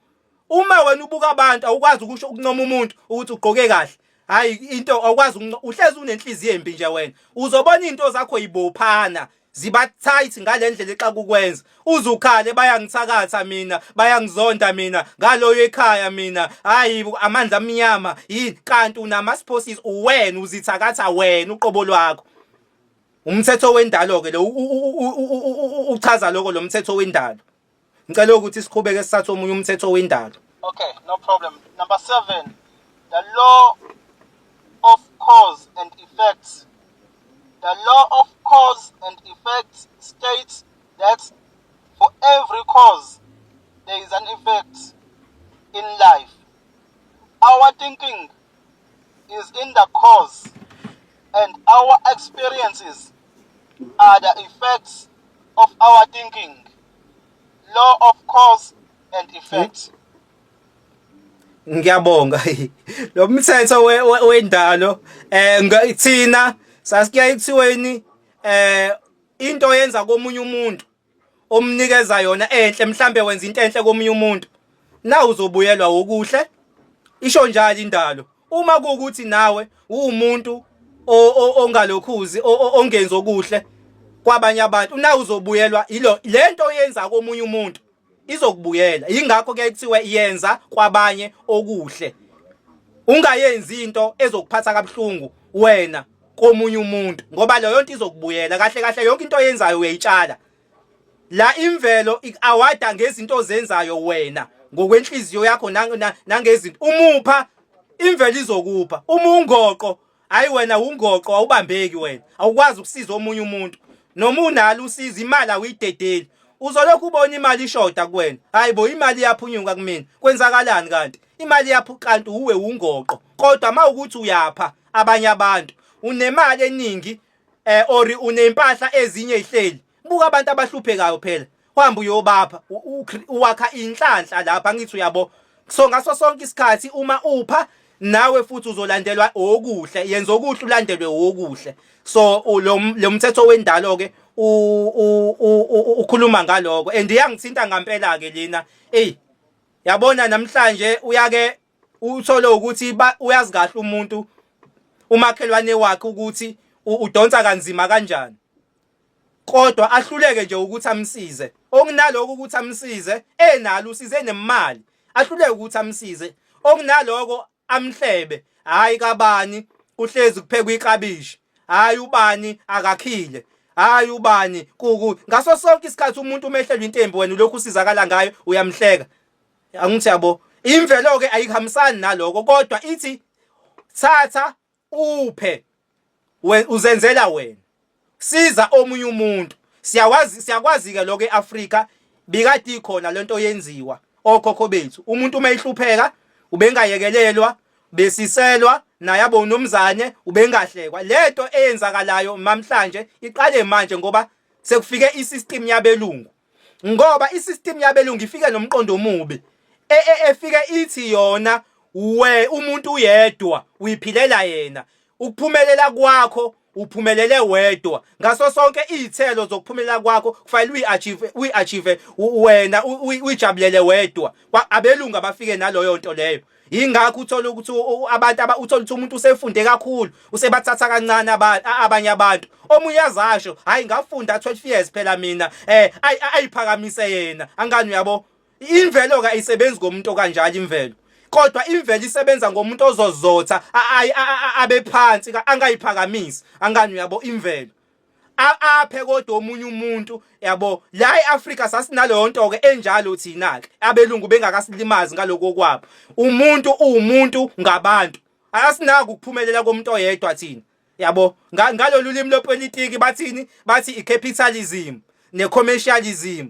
Uma wena ubuka abantu awukwazi ukusho ukuncoma umuntu ukuthi ugqoke kahle. Hayi into awukwazi uhlezi unenhliziyo embi nje wena. Uzobona izinto zakho yibophana ziba tight ngalendlela exakukwenza. Uzukhale bayangithakatha mina, bayangizonda mina, ngaloyo ekhaya mina. Hayi amandla amnyama yini kanti unama-sphosiso uwena uzithakatha wena uqobo lwakho. Umthetho wendalo ke lo uchaza lokho lo mthetho wendalo. Ngicela ukuthi siqhubeke sithathe omunye umthetho wendalo. Okay, no problem. Number 7, the law of cause and effect. The law of cause and effect states that for every cause there is an effect in life. Our thinking is in the cause and our experiences are the effects of our thinking. Law of cause and effect. Ngiyabonga. Lo mthetho wendalo thina sasikuya ekuthiweni into yenza komunye umuntu omnikeza yona enhle mhlambe wenza into enhle komunye umuntu na uzobuyelwa okuhle isho njalo indalo uma kuwukuthi nawe uwumuntu ongalokhuzi ongenzi okuhle kwabanye abantu na uzobuyelwa ilo lento oyenza komunye umuntu izokubuyela yingakho kuyaye kuthiwe yenza kwabanye okuhle ungayenzi into ezokuphatha kabuhlungu wena komunye umuntu ngoba leyo nto izokubuyela kahle kahle yonke into oyenzayo uyayitshala la imvelo ikawada ngezinto ozenzayo wena ngokwenhliziyo yakho nangezinto umupha imvelo izokupha uma ungoqo hayi wena ungoqo awubambeki wena awukwazi ukusiza omunye umuntu noma unalo usizo imali awuyidedeli uzolokhu ubona imali ishoda kuwena hayi bo imali iyaphunyuka kumina kwenzakalani kanti imali iyaphu kanti uwe ungoqo kodwa mawukuthi uyapha abanye abantu unemali eningi or unempahla ezinye ihleli buka abantu abahluphekayo phela uhamba uyobapha uwakha inhlanhla lapha ngithi uyabo so ngaso sonke isikhathi uma upha nawe futhi uzolandelwa okuhle yenza okuhle ulandelwe okuhle so lo mthetho wendalo ke ukhuluma ngaloko and iyangithinta ngampela ke lena ey yabona namhlanje uyake uthole ukuthi uyazi kahle umuntu umakhelwane wakhe ukuthi udonsa kanzima kanjani kodwa ahluleke nje ukuthi amsize okunaloko ukuthi amsize enalo usize nemali ahluleke ukuthi amsize okunaloko amhlebe hayi kabani kuhlezi kuphekwa iklabishi hayi ubani akakhile hayi ubani kuku ngaso sonke isikhathi umuntu umehlelwa intembi wena ulokhu usizakala ngayo uyamhleka angithi yabo imvelo ke ayihambisani naloko kodwa ithi thatha uphe uzenzela wena siza omunye umuntu siyawazi siyakwazi ke lokho eAfrika bikade ikhona lento yenziwa okhokho bethu umuntu uma ehlupheka ubengayekelelwa besiselwa naye abo unomzane ubengahlekwa lento eyenzakalayo mamhlanje iqale manje ngoba sekufike isystem yabelungu ngoba isystem yabelungu ifike nomqondo omubi e, e, efike ithi yona we umuntu uyedwa uyiphilela yena ukuphumelela kwakho uphumelele wedwa ngaso sonke izithelo zokuphumelela kwakho kufanele uyi-achieve uyi-achieve wena uyijabulele wedwa abelungu abafike naloyo nto leyo Yingakho uthola ukuthi abantu aba uthola ukuthi umuntu usefunde kakhulu, usebathatha kancane abanye abantu. Omunye azasho, hayi ngafunda 12 years phela mina, ayiphakamise yena. Angani uyabo? Imvelo ke ayisebenzi ngomuntu okanjalo imvelo. Kodwa imvelo isebenza ngomuntu ozozotha abe phansi angayiphakamisi. Angani uyabo imvelo. Aphe kodwa omunye umuntu yabo la eAfrika sasinaleyo nto ke enjalo thina ke abelungu bengakasilimazi ngaloko kwabo umuntu uwumuntu ngabantu asinako ukuphumelela komuntu oyedwa thina yabo ngalolu limi lopolitiki bathini bathi icapitalism necommercialism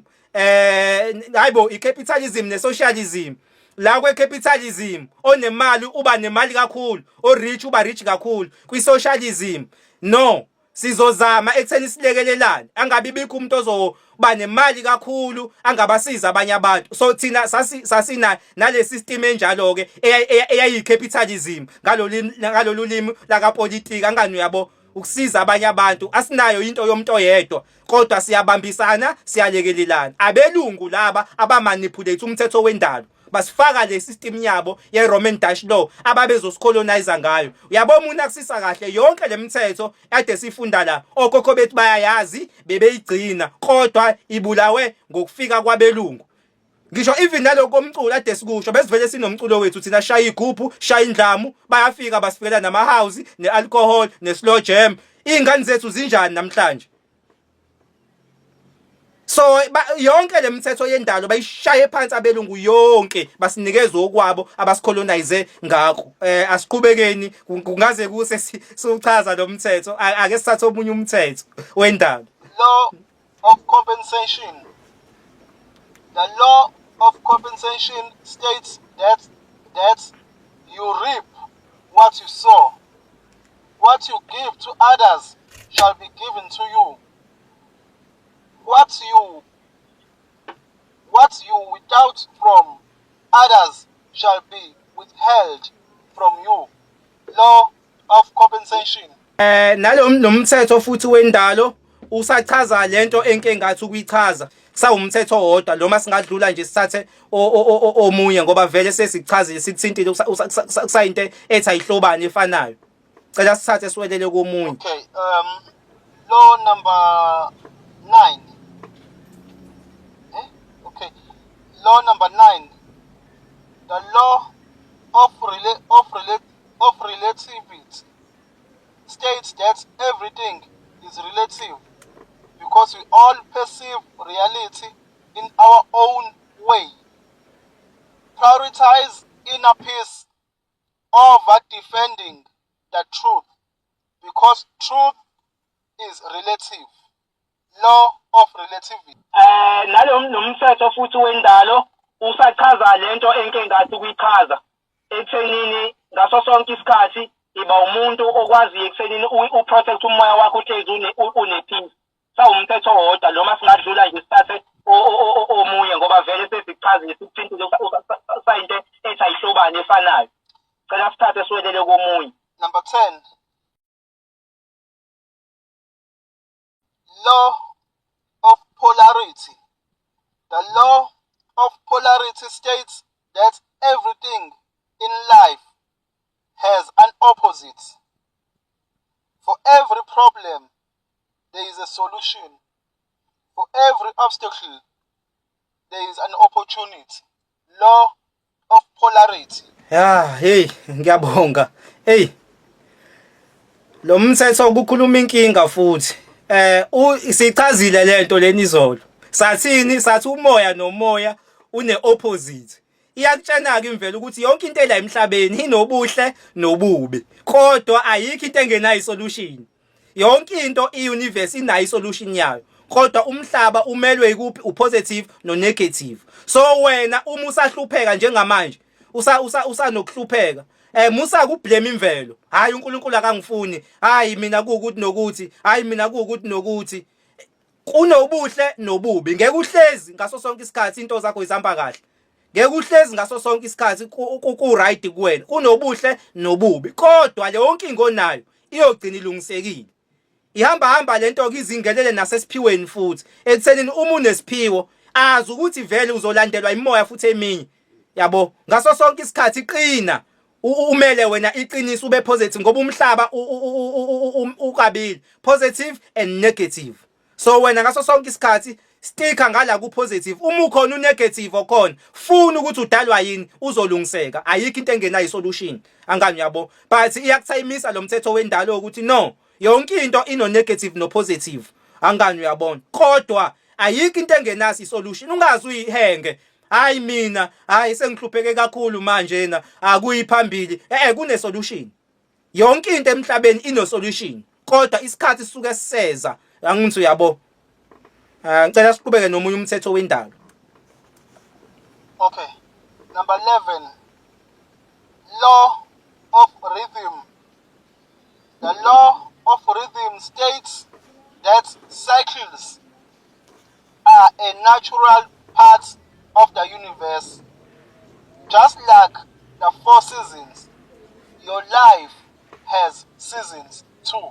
hayibo icapitalism nesocialism la kwe-capitalism onemali uba nemali kakhulu o-rich uba rich kakhulu kwi-socialism no. Sizozama ekutheni silekelelane, angabi bikho umuntu ozoba nemali kakhulu angabasiza abanye abantu. So thina sasina nale system enjalo ke eyayi capitalism ngalolu limi lakapolitiki, angani uyabo, ukusiza abanye abantu. Asinayo into yomuntu oyedwa, kodwa siyabambisana, siyalekelelana. Abelungu laba abamanipulate umthetho wendalo, basifaka le system yabo ye Roman Dutch law ababezosicolonize ngayo. Uyabo, uma unakisisa kahle yonke lemithetho ade sifunda la, okhokho bethu bayayazi, bebeyigcina, kodwa ibulawe ngokufika kwabelungu. Ngisho even naloko komculo ade sikusho, besivele sinomculo wethu thina, shaya igubhu, shaya indlamu, bayafika basifikela nama house, ne-alcohol, ne-slow jam. Iy'ngane zethu zinjani namhlanje? So yonke lemithetho yendalo bayishaye phansi abelungu yonke, basinikeza okwabo abasicolonize ngakho. Asiqhubekeni, kungaze kuse siuchaza lo mthetho. Ake sithathe omunye umthetho wendalo. Law of compensation. The law of compensation states that you reap what you sow. What you give to others shall be given to you. What you withhold from others shall be withheld from you. Law of compensation. Nalo nomthetho futhi wendalo usachaza lento enke ngathi ukuyichaza sawumthetho owodwa noma singadlula nje sithathe omunye, ngoba vele sesichazile, sikuthintile, kusayinto ethi ayihlobane efanayo. Cela sithathe siwelele komunye. Okay, law number 9. Eh? Okay. Law number 9. The law of relativity states that everything is relative because we all perceive reality in our own way. Prioritize inner peace over defending the truth because truth is relative. Law of relativity. Nalo nomthetho futhi wendalo usachaza lento enke ngathi ukuyichaza ekuthenini ngaso sonke isikhathi iba umuntu okwaziyo ekuthenini uprotect umoya wakho, uhlezi une-peace. Sawumthetho owodwa noma singadlula nje sithathe omunye, ngoba vele sesichazile, sikuthintile, sayinto ethi ayihlobane efanayo. Cela sithathe siwelele komunye. Number 10. Law of polarity. The law of polarity states that everything in life has an opposite. For every problem, there is a solution. For every obstacle, there is an opportunity. Law of polarity. Ya, hey, ngiyabonga. Hey. Lo mthetho ukukhuluma inkinga futhi. Sichazile lento leni izolo. Sathini? Sathi umoya nomoya une opposite. Iyakutshena ke imvelo ukuthi yonke into ela emhlabeni inobuhle nobubi. Kodwa ayikho into engenayo solution. Yonke into iuniverse inayo isolution yayo. Kodwa umhlaba umelwe ikuphi? Upositive no negative. So wena uma usahlupheka njengamanje, usa usa usanokuhlupheka, musa kublame imvelo. Hayi, uNkulunkulu akangifuni, hayi mina kuukuthi nokuthi, hayi mina kuukuthi nokuthi. Kunobuhle nobubi. Ngeke uhlezi ngaso sonke isikhathi into zakho izihamba kahle, ngeke uhlezi ngaso sonke isikhathi ku right kuwena. Kunobuhle nobubi, kodwa le yonke ingonayo iyogcina ilungisekile. Ihamba hamba lento ke izingelele nasesiphiweni futhi, ekuthenini uma unesiphiwo azi ukuthi vele uzolandelwa imoya futhi eminye, yabo. Ngaso sonke isikhathi qina, umele wena iqiniso, ube positive, ngoba umhlaba ukabili, positive and negative. So wena ngaso sonke isikhathi sticka ngala ku positive. Uma ukhona unegative okhona, funa ukuthi udalwa yini, uzolungiseka. Ayikho into engenayo solution, angani uyabo? But iyakuthayimisa lo mthetho wendalo ukuthi no, yonke into ino negative no positive, angani uyabona? Kodwa ayikho into engenaso isolution. Ungazi uyihenge, hayi mina, hayi sengihlupheke kakhulu manje na, akuyi phambili. Kune solution. Yonke into emhlabeni ino solution, kodwa isikhathi sisuke siseza, angithi uyabo? Ngicela siqhubeke nomunye umthetho wendalo. Okay. Number 11. Law of rhythm. The law of rhythm states that cycles are a natural part of the universe. Just like the four seasons, your life has seasons too.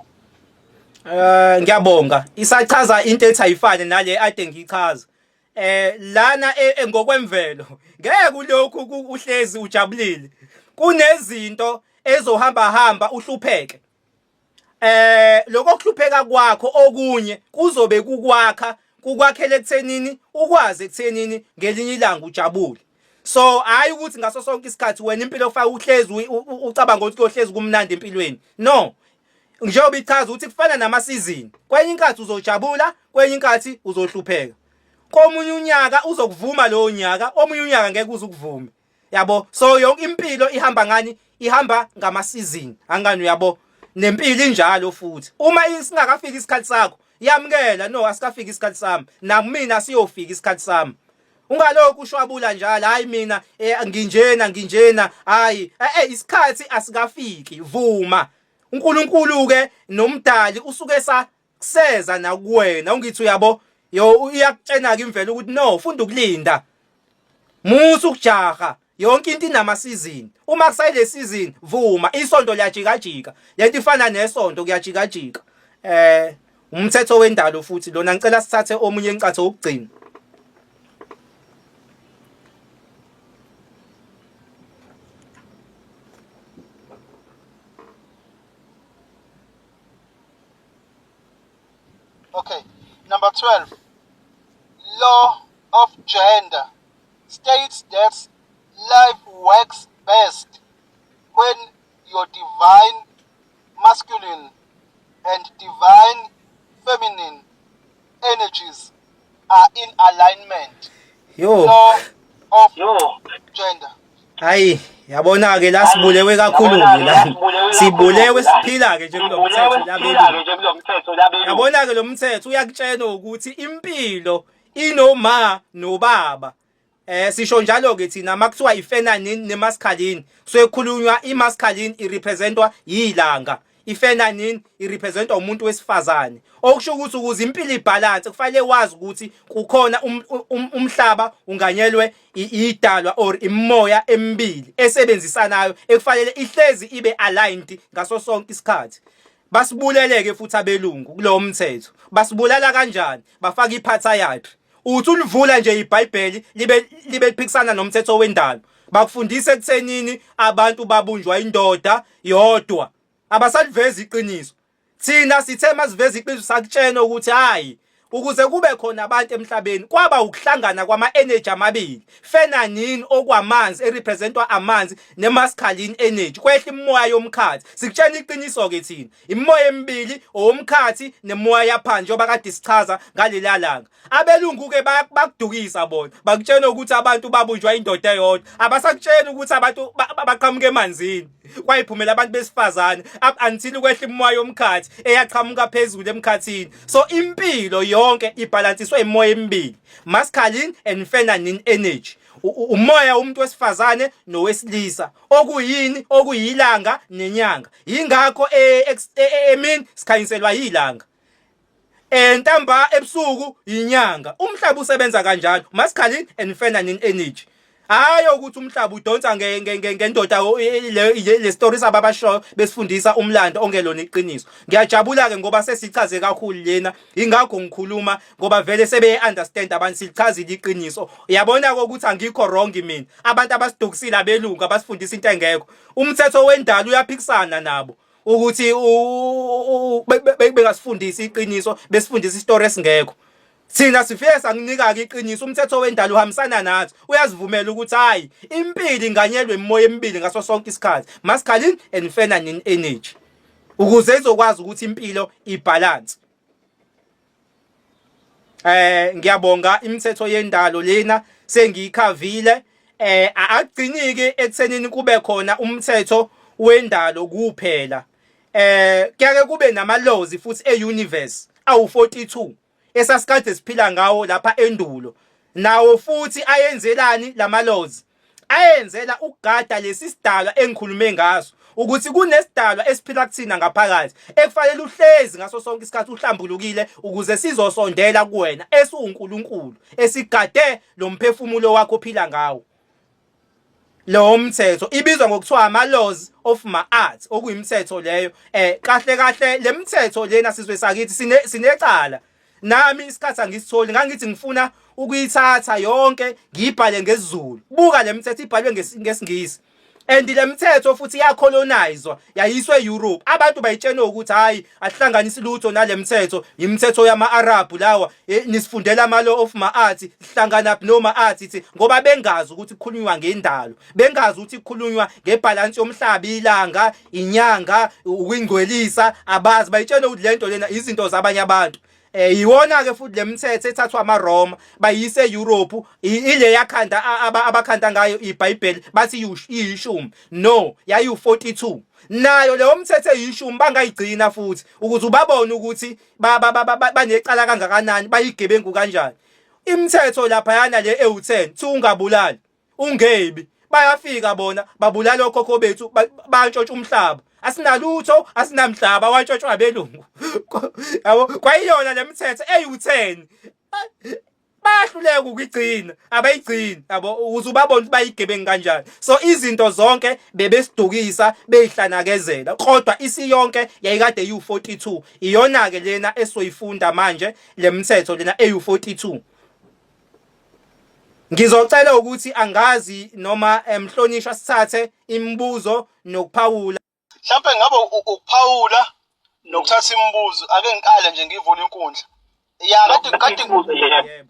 Eh ngiyabonga. Isachaza into ethi ayifane nale ade ngiyichaza. Eh lana e, e, ngokwemvelo ngeke ulokhu uhlezi ujabulile. Kunezinto ezohamba hamba uhlupheke. Eh lokho kuhlupheka kwakho okunye kuzobe kukwakha kukwakhele ekuthenini ukwazi ekuthenini ngelinye ilanga ujabule. So hayi ukuthi ngaso sonke isikhathi wena impilo ofaka uhlezi ucabanga ukuthi kuyohlezi kumnandi empilweni. No. Njengoba ichaza ukuthi kufana namasizini. Kwenye inkathi uzojabula, kwenye inkathi uzohlupheka. Komunye unyaka uzokuvuma lowo nyaka, omunye unyaka ngeke uze ukuvume. Yabo? So yonke impilo ihamba ngani? Ihamba ngama season. Angani uyabo? Nempilo injalo futhi. Uma singakafiki isikhathi sakho, yamukela no asikafiki isikhathi sami. Nakumina siyofika isikhathi sami. Ungalokhu ushwabula njalo hayi mina eh, nginjena nginjena hayi eh, eh isikhathi asikafiki vuma. uNkulunkulu ke nomdali usuke sa kuseza nakuwena ungithi uyabo yo iyakutshena ke imvelo ukuthi no funda ukulinda musa ukujaha yonke into inama season uma kusayile season vuma isonto liyajikajika lento ifana nesonto kuyajikajika eh umthetho wendalo futhi lona ngicela sithathe omunye encatho wokugcina Okay. Number 12. Law of gender states that life works best when your divine masculine and divine feminine energies are in alignment. Yo. Law of gender. Hayi, yabona ke la sibulewe kakhulu la. Sibulewe siphila ke nje kulomthetho labelungu. Yabona ke lo mthetho uyakutshena ukuthi impilo inoma nobaba. Eh sisho njalo ke thina makuthiwa ifeminine nemasculine kusuke kukhulunywa imasculine irepresentwa yilanga ifeminine irepresentwa umuntu wesifazane okusho ukuthi ukuze impilo ibalance kufanele wazi ukuthi kukhona um, um, umhlaba unganyelwe idalwa or imimoya emibili esebenzisanayo ekufanele ihlezi ibe aligned ngaso sonke isikhathi basibuleleke futhi abelungu kulowo mthetho basibulala kanjani bafaka iphathayatri uthi ulivula nje iBhayibheli libe libe liphikisana nomthetho wendalo bakufundisa ekuthenini abantu babunjwa indoda yodwa abasalivezi iqiniso thina sithe masiveza iqiniso sakutshena ukuthi hayi ukuze kube khona abantu emhlabeni kwaba ukuhlangana kwama energy amabili feminine okwamanzi erepresentwa amanzi nemasculine energy kwehla imoya yomkhathi sikutshena iqiniso ke thina Imimoya emibili owomkhathi nemoya yaphansi njengoba kade sichaza ngaleliya langa. Abelungu ke bakudukisa bona. Bakutshena ukuthi abantu babunjwa indoda eyodwa. Abasakutshena ukuthi abantu baqhamuka emanzini. Kwayiphumela abantu besifazane up until kwehla imoya yomkhathi eyaqhamuka phezulu emkhathini. So impilo yonke ibhalansiswe imoya emibili. Masculine and feminine energy. Umoya womuntu wesifazane nowesilisa. Okuyini okuyilanga nenyanga. Yingakho e, e, e, emini sikhanyiselwa yilanga. Entamba ebusuku yinyanga. Umhlaba usebenza kanjalo. Masculine and feminine energy. Hayi ukuthi umhlaba udonsa ngendoda le story sababashoyo besifundisa umlando ongelona iqiniso. Ngiyajabula ke ngoba sesichaze kakhulu lena ingakho ngikhuluma ngoba vele sebe understand abantu silichazile iqiniso. Yabona ukuthi angikho wrong mina. Abantu abasidukisile abelungu abasifundisa into engekho. Umthetho wendalo uyaphikisana nabo ukuthi bengasifundisi iqiniso besifundisa isitori esingekho. Thina sifike sanginika-ke iqiniso umthetho wendalo uhambisana nathi uyazivumela ukuthi hayi impilo inganyelwe imimoya emibili ngaso sonke isikhathi masculine and feminine energy ukuze izokwazi ukuthi impilo ibalance. Eh ngiyabonga imithetho yendalo lena sengiyikhavile eh akugciniki ekuthenini kube khona umthetho wendalo kuphela eh kuyake kube nama laws futhi e universe awu 42 esasikade siphila ngawo lapha endulo nawo futhi ayenzelani lama laws ayenzela ukugada lesi sidalwa engikhulume ngaso. ukuthi kunesidalwa esiphila kuthina ngaphakathi ekufanele uhlezi ngaso sonke isikhathi uhlambulukile ukuze sizosondela kuwena esiwuNkulunkulu esigade lo mphefumulo wakho ophila ngawo. Lowo mthetho ibizwa ngokuthiwa ama-laws of ma-art, okuyimithetho leyo. Kahle kahle le mithetho lena sizwe sakithi sinecala. Nami isikhathi angisitholi, ngangithi ngifuna ukuyithatha yonke ngiyibhale ngesiZulu. Buka le mithetho ibhalwe ngesiNgisi. And le mithetho futhi yacolonizwa yayiswa e-Europe. Abantu bayitshena ukuthi hayi ahlanganisi lutho nale mithetho, imithetho yama-Arab lawa, nisifundela ama-law of ma-art, sihlangana noma art thi ngoba bengazi ukuthi kukhulunywa ngendalo, bengazi ukuthi kukhulunywa ngebhalansi yomhlaba, ilanga, inyanga, ukuyingcwelisa, abazi. Bayitshena ukuthi lento lena izinto zabanye abantu. Iwona ke futhi lemithetho ethathwa amaRoma bayise eEurope, ile yakhanda abakhanda ngayo iBhayibheli bathi iyishumi. No, yayi 42. Nayo leyo mthetho eyishumi bangayigcina futhi ukuze ubabone ukuthi banecala kangakanani, bayigebengu kanjani. Imithetho lapha yana le ewu10 thi ungabulali, ungebi. Bayafika bona babulala okhokho bethu, bantshontsha umhlaba. Asinalutho, asinamhlaba, wantshontshwa abelungu. Yabo, kwayiyona lemithetho eyu10 bayahluleka ukuyigcina, abayigcini yabo, ukuze ubabone ukuthi bayigebengu kanjani. So izinto zonke bebesidukisa beyihlanakezela, kodwa isiyonke yayikade iyu42. Iyona ke lena esoyifunda manje lemithetho lena eyu42. Ngizocela ukuthi angazi noma emhlonishwa sithathe imibuzo nokuphawula. Mhlampe ngabe ukuphawula nokuthatha imibuzo, ake ngiqale nje ngivule inkundla. Ya, kade kade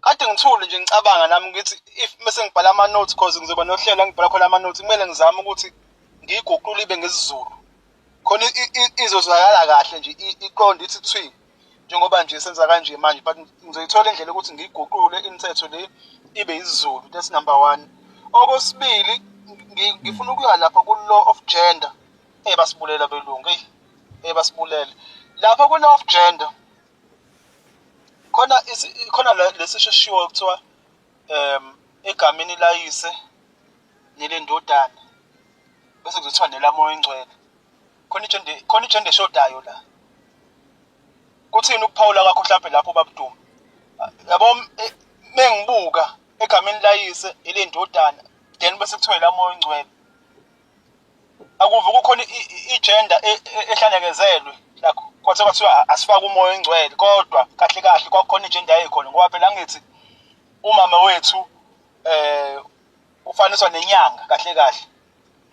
kade ngithule nje ngicabanga nami ngithi if mase ngibhala ama notes, cause ngizoba nohlelo ngibhala khona ama notes, kumele ngizame ukuthi ngiyiguqule ibe ngesiZulu khona izozwakala kahle nje, iqonde ithi thwi njengoba nje senza kanje manje, but ngizoyithola indlela ukuthi ngiyiguqule imithetho le ibe isiZulu. That's number one. Okwesibili, ngifuna ukuya lapha ku-law of gender. Eh basibulela belungu, eyi eh basibulele lapha ku-law of gender. Khona khona lesi shishiwo kuthiwa egameni layise nelendodana bese kuzothiwa nelamoya oyingcwele. Khona i-gender, khona i-gender eshodayo la. Kuthini ukuphawula kwakho mhlampe lapho babuDuma? Yabo, mengibuka egameni layise elendodana then bese kuthiwa elamoya oyingcwele, akuve kukhona i-gender ehlanekezelwe lakho, kwathiwa kwathiwa asifake umoya oyingcwele, kodwa kahle kahle kwakukhona i-gender yayikhona, ngoba phela angithi umama wethu ufaniswa nenyanga kahle kahle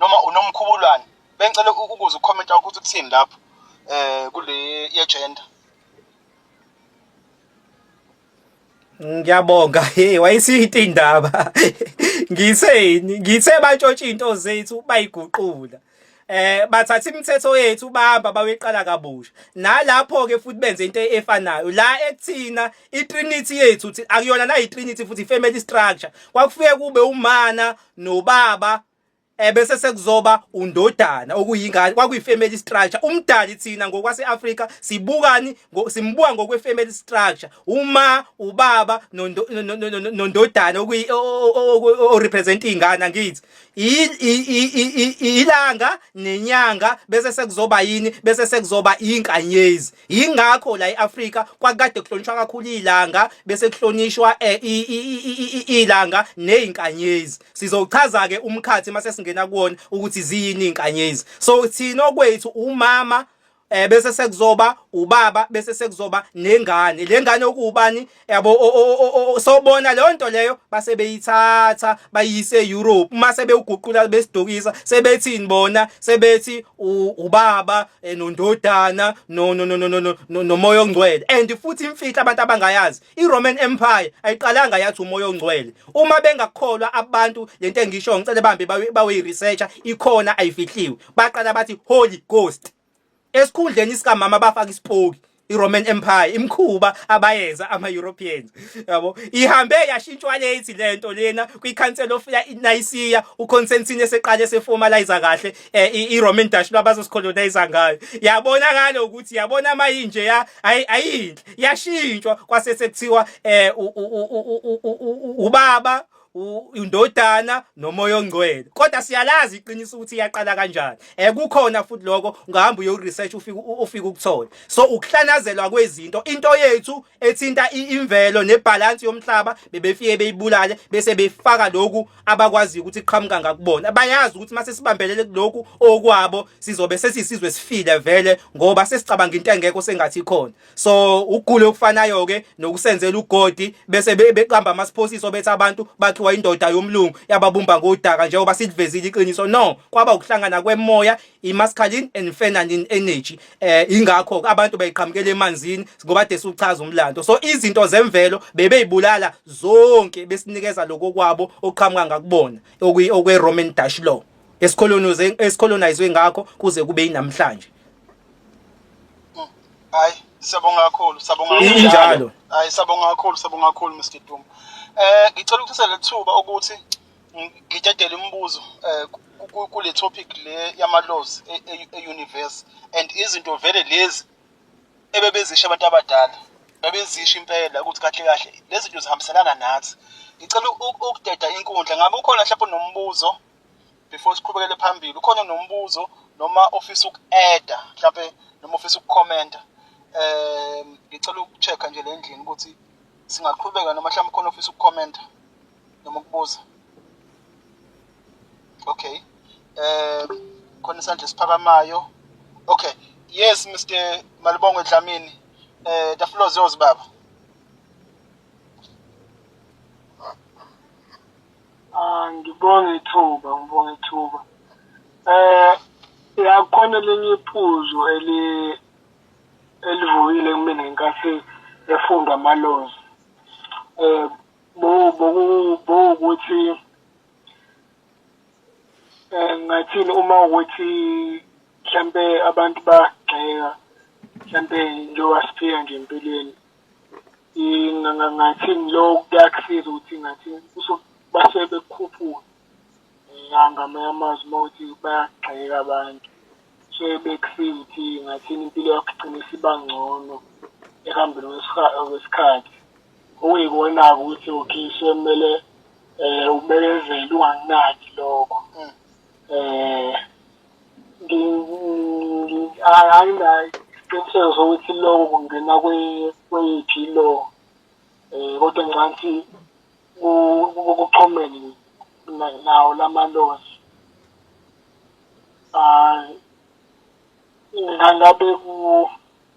noma unomkhubulwane. Bengicela ukuza ucomment wakho ukuthi kuthini lapho kule ye-gender. Ngiyabonga. Hey, wayisiyinto indaba. Ngitheni? Ngithe bantshontsha into zethu bayiguqula. Bathatha imithetho yethu bahamba bayoyiqala kabusha. Nalapho ke futhi benze into efanayo. La ekuthina iTrinity yethu akuyona na iTrinity futhi ifamily structure. Kwakufike kube umana nobaba ebese sekuzoba undodana okuyingane, kwakuyi-family structure. Umdali thina ngokwase-Afrika sibukani, simbuka ngokwe-family structure, uma ubaba nondodana o-represent iy'ngane, angithi ilanga nenyanga, bese sekuzoba yini, bese sekuzoba inkanyezi. Yingakho la e-Afrika kwakade kuhlonishwa kakhulu ilanga, bese kuhlonishwa ilanga nezinkanyezi. Sizochaza ke umkhathi mase singena kuwona ukuthi ziyini izinkanyezi. So thina okwethu umama, bese sekuzoba ubaba, bese sekuzoba nengane. Le ngane okuwubani yabo, sobona leyo nto leyo base beyithatha bayise eEurope, uma sebewuguqula besidukisa sebethini bona, sebethi ubaba nondodana no no no no no nomoya ongcwele. And futhi imfihlo abantu abangayazi, iRoman Empire ayiqalanga yathi umoya ongcwele. Uma bengakholwa abantu lento engisho, ngicela bambe bawe researcher, ikhona ayifihliwe. Baqala bathi Holy Ghost, esikhundleni sikamama bafaka isipoki. iRoman Empire imkhuba abayenza ama-Europeans yabo, ihambe yashintshwa late lento lena kwi-Council of Nicaea, uConstantine eseqale eseformalize kahle iRoman Dutch lwabazosicolonize ngayo. Yabonakala ukuthi yabona mayinje ya ayinhle, yashintshwa kwase sekuthiwa ubaba. Indodana noMoya oNgcwele. Kodwa siyalazi iqiniso ukuthi iyaqala kanjani. Eh kukhona futhi lokho ungahamba uyo research ufike ufike ukuthole. So ukuhlanazelwa kwezinto into yethu ethinta imvelo nebalance yomhlaba bebefike beyibulale bese befaka lokhu abakwaziyo ukuthi iqhamuka ngakubona. Bayazi ukuthi mase sibambelele kulokhu okwabo sizobe sesisizwe sifile vele ngoba sesicabanga into engekho sengathi ikhona. So ukugula okufanayo ke nokusenzela ugodi bese beqamba amasiphosiso bethi abantu bakhiwa indoda yomlungu yababumba ngodaka njengoba silivezile iqiniso. No, kwaba ukuhlangana kwemoya i-masculine and feminine energy. Eh ingakho abantu beyiqhamukela emanzini ngoba de suchaza umlando. So izinto zemvelo bebeyibulala zonke besinikeza lokho kwabo oqhamuka ngakubona okwe Roman Dutch law esicolonize esicolonizwe ngakho kuze kube inamhlanje. Hayi, siyabonga kakhulu, siyabonga kakhulu. Injalo. Hayi, siyabonga kakhulu, siyabonga kakhulu Mr Duma. Eh, ngicela ukuthatha lethuba ukuthi ngidedele imibuzo eh kule topic le yama laws e, e, e universe and izinto vele lezi ebebezisho abantu abadala bebezisho impela ukuthi kahle kahle lezi zinto zihambiselana nathi. Ngicela ukudeda inkundla ngabe ukhona mhlawumbe nombuzo before siqhubekele phambili ukhona nombuzo noma ofisa uku-adda mhlawumbe noma ofisa ukukhomenta um ngicela uku-check-a nje le ndlini ukuthi singaqhubeka noma mhlawumbe ukhona ofisa ukukhomenta noma ukubuza. Okay, um khona isandla esiphakamayo. Okay, yes Mr Malibongwe Dlamini, um the floor is yours baba. Ah, ngibonge ithuba, ngibonge ithuba. Eh, yakhona elinye iphuzu eli elivukile kumina ngenkathi efundwa amalozi. Eh, bowukuthi eh ngathini uma ukuthi mhlampe abantu bayagxeka mhlampe njengoba siphila nje empilweni Ngathini lokho kuyakusiza ukuthi ngathi basuke bekukhuphula ngamanye amazwi uma kuwukuthi bayakugxeka abantu. Suke bekusiza ukuthi ngathini impilo yakho igcine isiba ngcono ekuhambeni kwesikhathi. Okuyikona-ke ukuthi okay sekumele ubekezele ungakunaki lokho. Anginayo isiqiniseko sokuthi lokho kungena kweyiphi i-law um kodwa ngicabanga ukuthi kuxhumene nawo lama-laws. Ngabe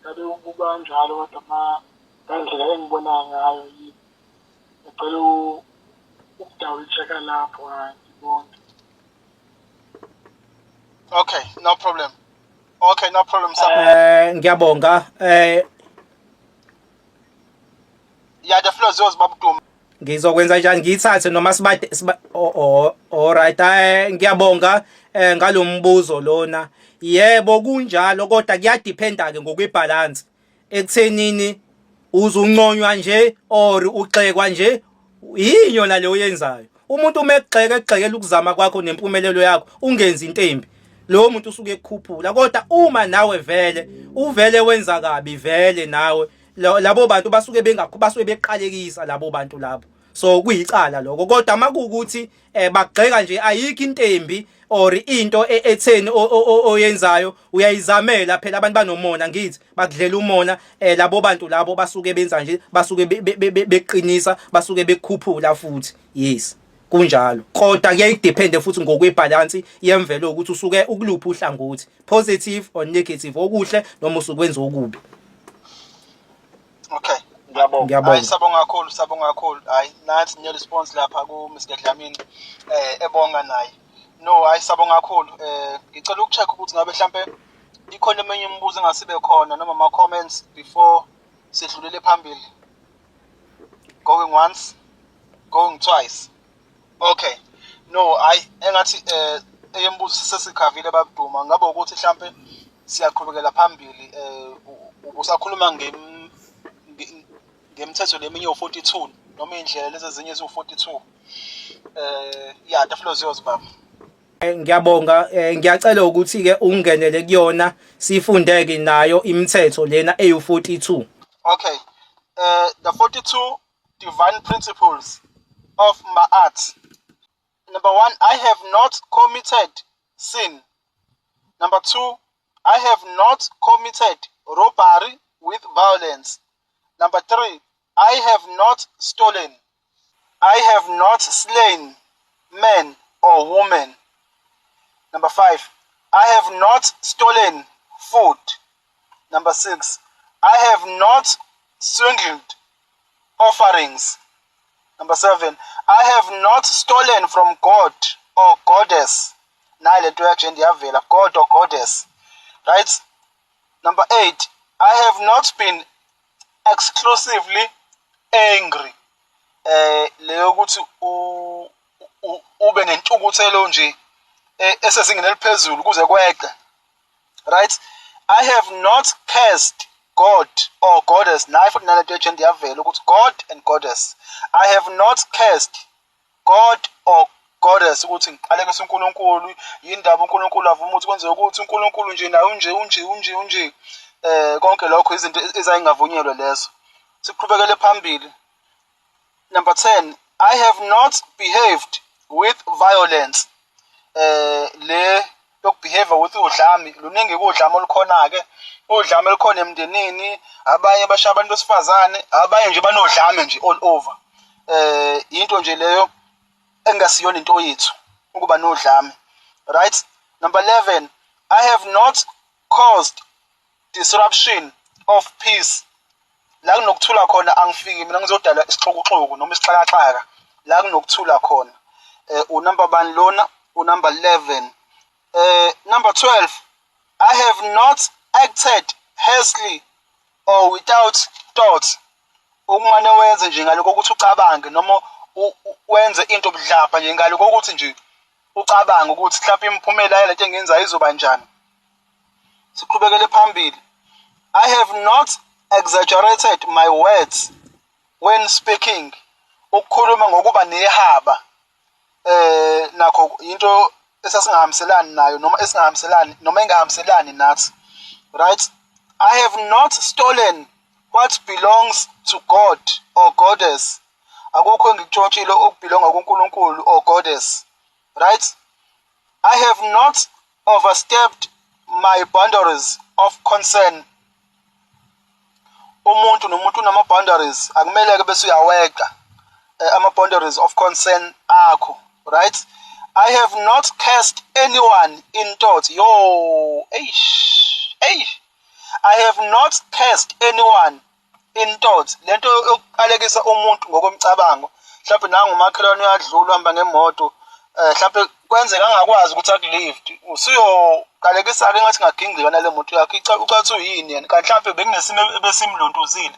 ngabe kukanjalo kodwa ngandlela engibona ngayo yini. Ngicela uku-double check-a lapho hhayi ngibone. Okay, no problem. Okay, no problem sir. Eh ngiyabonga. Eh Yeah, the floor is yours Babu Duma. Ngizokwenza njani ngiyithathe noma sibade siba oh, oh alright eh ngiyabonga eh ngalombuzo lona. Yebo kunjalo kodwa kuyadependa ke ngokwebalance. Ekuthenini uzunconywa nje or uxekwa nje yini yona le oyenzayo umuntu uma ekugxeka ekugxekela ukuzama kwakho nempumelelo yakho ungenzi into embi lowo muntu usuke ekukhuphula kodwa uma nawe vele uvele wenza kabi vele nawe labo bantu basuke bengakho basuke beqalekisa labo bantu labo so kuyicala lokho kodwa makuwukuthi eh bagxeka nje ayikho into embi or into e, etheni oyenzayo uyayizamela phela abantu banomona ngithi bakudlela umona eh labo bantu labo basuke benza nje basuke beqinisa basuke bekukhuphula futhi yes kunjalo kodwa kuyayidepende futhi ngokwebalance yemvelo ukuthi usuke ukuluphi uhlangothi positive or negative okuhle noma usukwenza okubi. Okay. Ngiyabonga. Ngiyabonga. Hayi sabonga kakhulu, sabonga kakhulu. Hayi nathi ne response lapha ku Mr Dlamini eh ebonga naye. No, hayi sabonga kakhulu. Eh ngicela ukucheck ukuthi ngabe mhlambe ikhona eminye imibuzo engasibe khona noma ama comments before sidlulele phambili. Going once, going twice. Okay. No, hayi engathi eh eyembuzo sesikhavile babuduma ngabe ukuthi mhlambe siyaqhubekela phambili eh ubusakhuluma ngemthetho leminye u42 noma indlela lezi ezinye eziwu42 eh yeah the floor is yours baba. Eh, ngiyabonga eh, ngiyacela ukuthi ke ungenele kuyona sifundeke nayo imithetho lena eyu42. Okay. Eh the 42 divine principles. of Ma'at. Number 1, I have not committed sin. Number 2, I have not committed robbery with violence. Number 3, I have not stolen. I have not slain man or woman. Number 5, I have not stolen food. Number 6, I have not swindled offerings. Number 7, I have not stolen from God or goddess. Nayi lento yagender iyavela, God or goddess. Right? Number 8, I have not been exclusively angry. Leyo ukuthi ube nentukuthelo nje esezingeni eliphezulu kuze kweqe. Right? I have not cursed God or goddess. Nayi futhi nalento yegender iyavela ukuthi God and goddess. I have not cursed God or goddess, ukuthi ngiqalekise uNkulunkulu, yindaba uNkulunkulu avuma ukuthi kwenzeke ukuthi uNkulunkulu nje naye unje unje unje unje. Konke lokho izinto ezayingavunyelwe lezo. Siqhubekele phambili. Number 10, I have not behaved with violence. Le yokubehave with udlame, luningi udlame olukhona ke, udlame olukhona emndenini, abanye bashaya abantu besifazane, abanye nje banodlame nje all over. Into nje leyo engasiyona into yethu ukuba nodlame. Right? Number 11, I have not caused disruption of peace. La kunokuthula khona angifiki mina ngizodala isixukuxuku noma isixakaxaka. La kunokuthula khona. Unumber bani lona? Unumber 11. Number 12, I have not acted hastily or without thought. Ukumane wenze nje ngaloko ukuthi ucabange noma wenze into budlapha nje ngaloko ukuthi nje ucabange ukuthi mhlawumbe imiphumela yalento engenzayo izoba njani. Siqhubekele phambili. I have not exaggerated my words when speaking. Ukukhuluma ngokuba nehaba nakho into esasingahambiselani nayo noma esingahambiselani noma engahambiselani nathi. Right? I have not stolen what belongs to God or goddess. Akukho engikutshontshile okubelonga kuNkulunkulu or goddess. Right? I have not overstepped my boundaries of concern. Umuntu nomuntu unama boundaries, akumele ke bese uyaweqa ama boundaries of concern akho. Right? I have not cursed anyone in thought. Yo, eish, eish. I have not cursed anyone in thought. Lento yokuqalekisa umuntu ngokomcabango, mhlawumbe nangu umakhelwane uyadlula uhamba ngemoto, mhlawumbe kwenzeka angakwazi ukuthi akulift, usuyoqalekisa ke ngathi ngagingqika nale moto yakho, ucathi uyini yena, kanti mhlawumbe bekunesimo ebesimlontuzile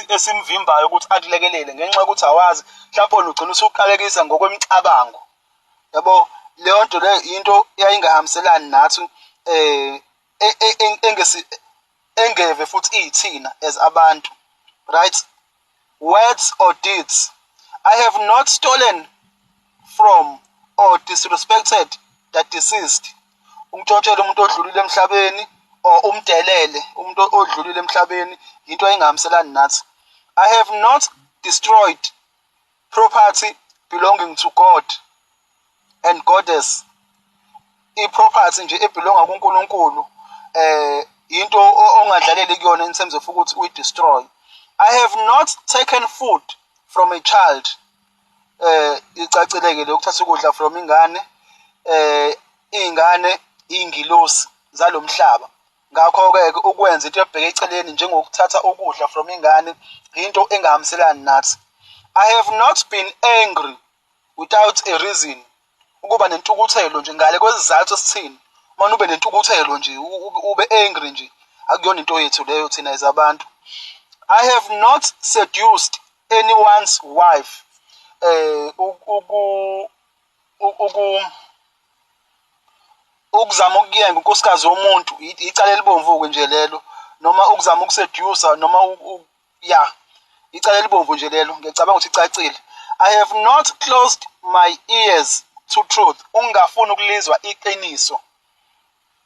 esimvimbayo ukuthi akulekelele ngenxa yokuthi awazi, mhlawumbe ugcina usuqalekisa ngokwemicabango. Yabo, leyo nto leyo into eyayingahambiselani nathi, engeve futhi iyithina as abantu. Right? Words or deeds. I have not stolen from or disrespected the deceased. Umtshontshele umuntu odlulile emhlabeni or umdelele umuntu odlulile emhlabeni, into engahambiselani nathi. I have not destroyed property belonging to God and goddess. I-property nje ebelonga kuNkulunkulu into ongadlaleli kuyona in terms of ukuthi uyi-destroy. I have not taken food from a child. Icacileke lokuthatha ukudla from ingane. Ingane ingilosi zalomhlaba, ngakho ke ukwenza into ebheke eceleni njengokuthatha ukudla from ingane into engahambiselani nathi. I have not been angry without a reason. Ukuba nentukuthelo nje ngale kwesizathu esithini, manje ube nentukuthelo nje ube angry nje, akuyona into yethu leyo thina as abantu. I have not seduced anyone's wife. Ukuzama ukuyenga unkosikazi womuntu, icala elibomvu ke nje lelo, noma ukuzama ukuseduce noma ya icala elibomvu nje lelo, ngiyacabanga ukuthi icacile. I have not closed my ears to truth. Ungafuni ukulizwa iqiniso,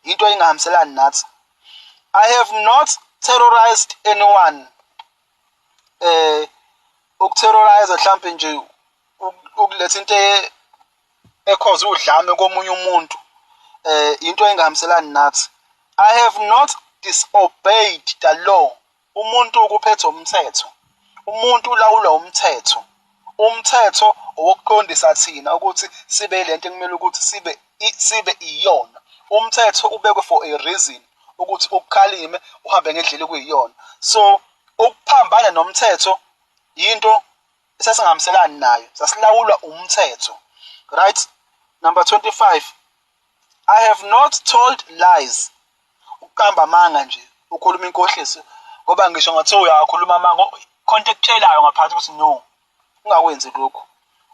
into engahambiselani nathi. I have not terrorized anyone. Ukuterrorize mhlambe nje Ukuletha into ekhoza udlame komunye umuntu into engahambiselani nathi. I have not disobeyed the law. Umuntu ukuphethe umthetho, umuntu ulawulwa umthetho. Umthetho owokuqondisa thina ukuthi sibe lento ekumele ukuthi sibe iyona. Umthetho ubekwe for a reason ukuthi ukukhalime uhambe ngendlela ekuyiyona. So ukuphambana nomthetho yinto esasingahambiselani nayo, sasilawulwa umthetho. Right, number 25, I have not told lies. Ukuqamba amanga nje, ukhuluma inkohliso, ngoba ngisho ngathiwa uyakhuluma amanga, khona into ekutshelayo ngaphakathi ukuthi no, ungakwenzi lokhu,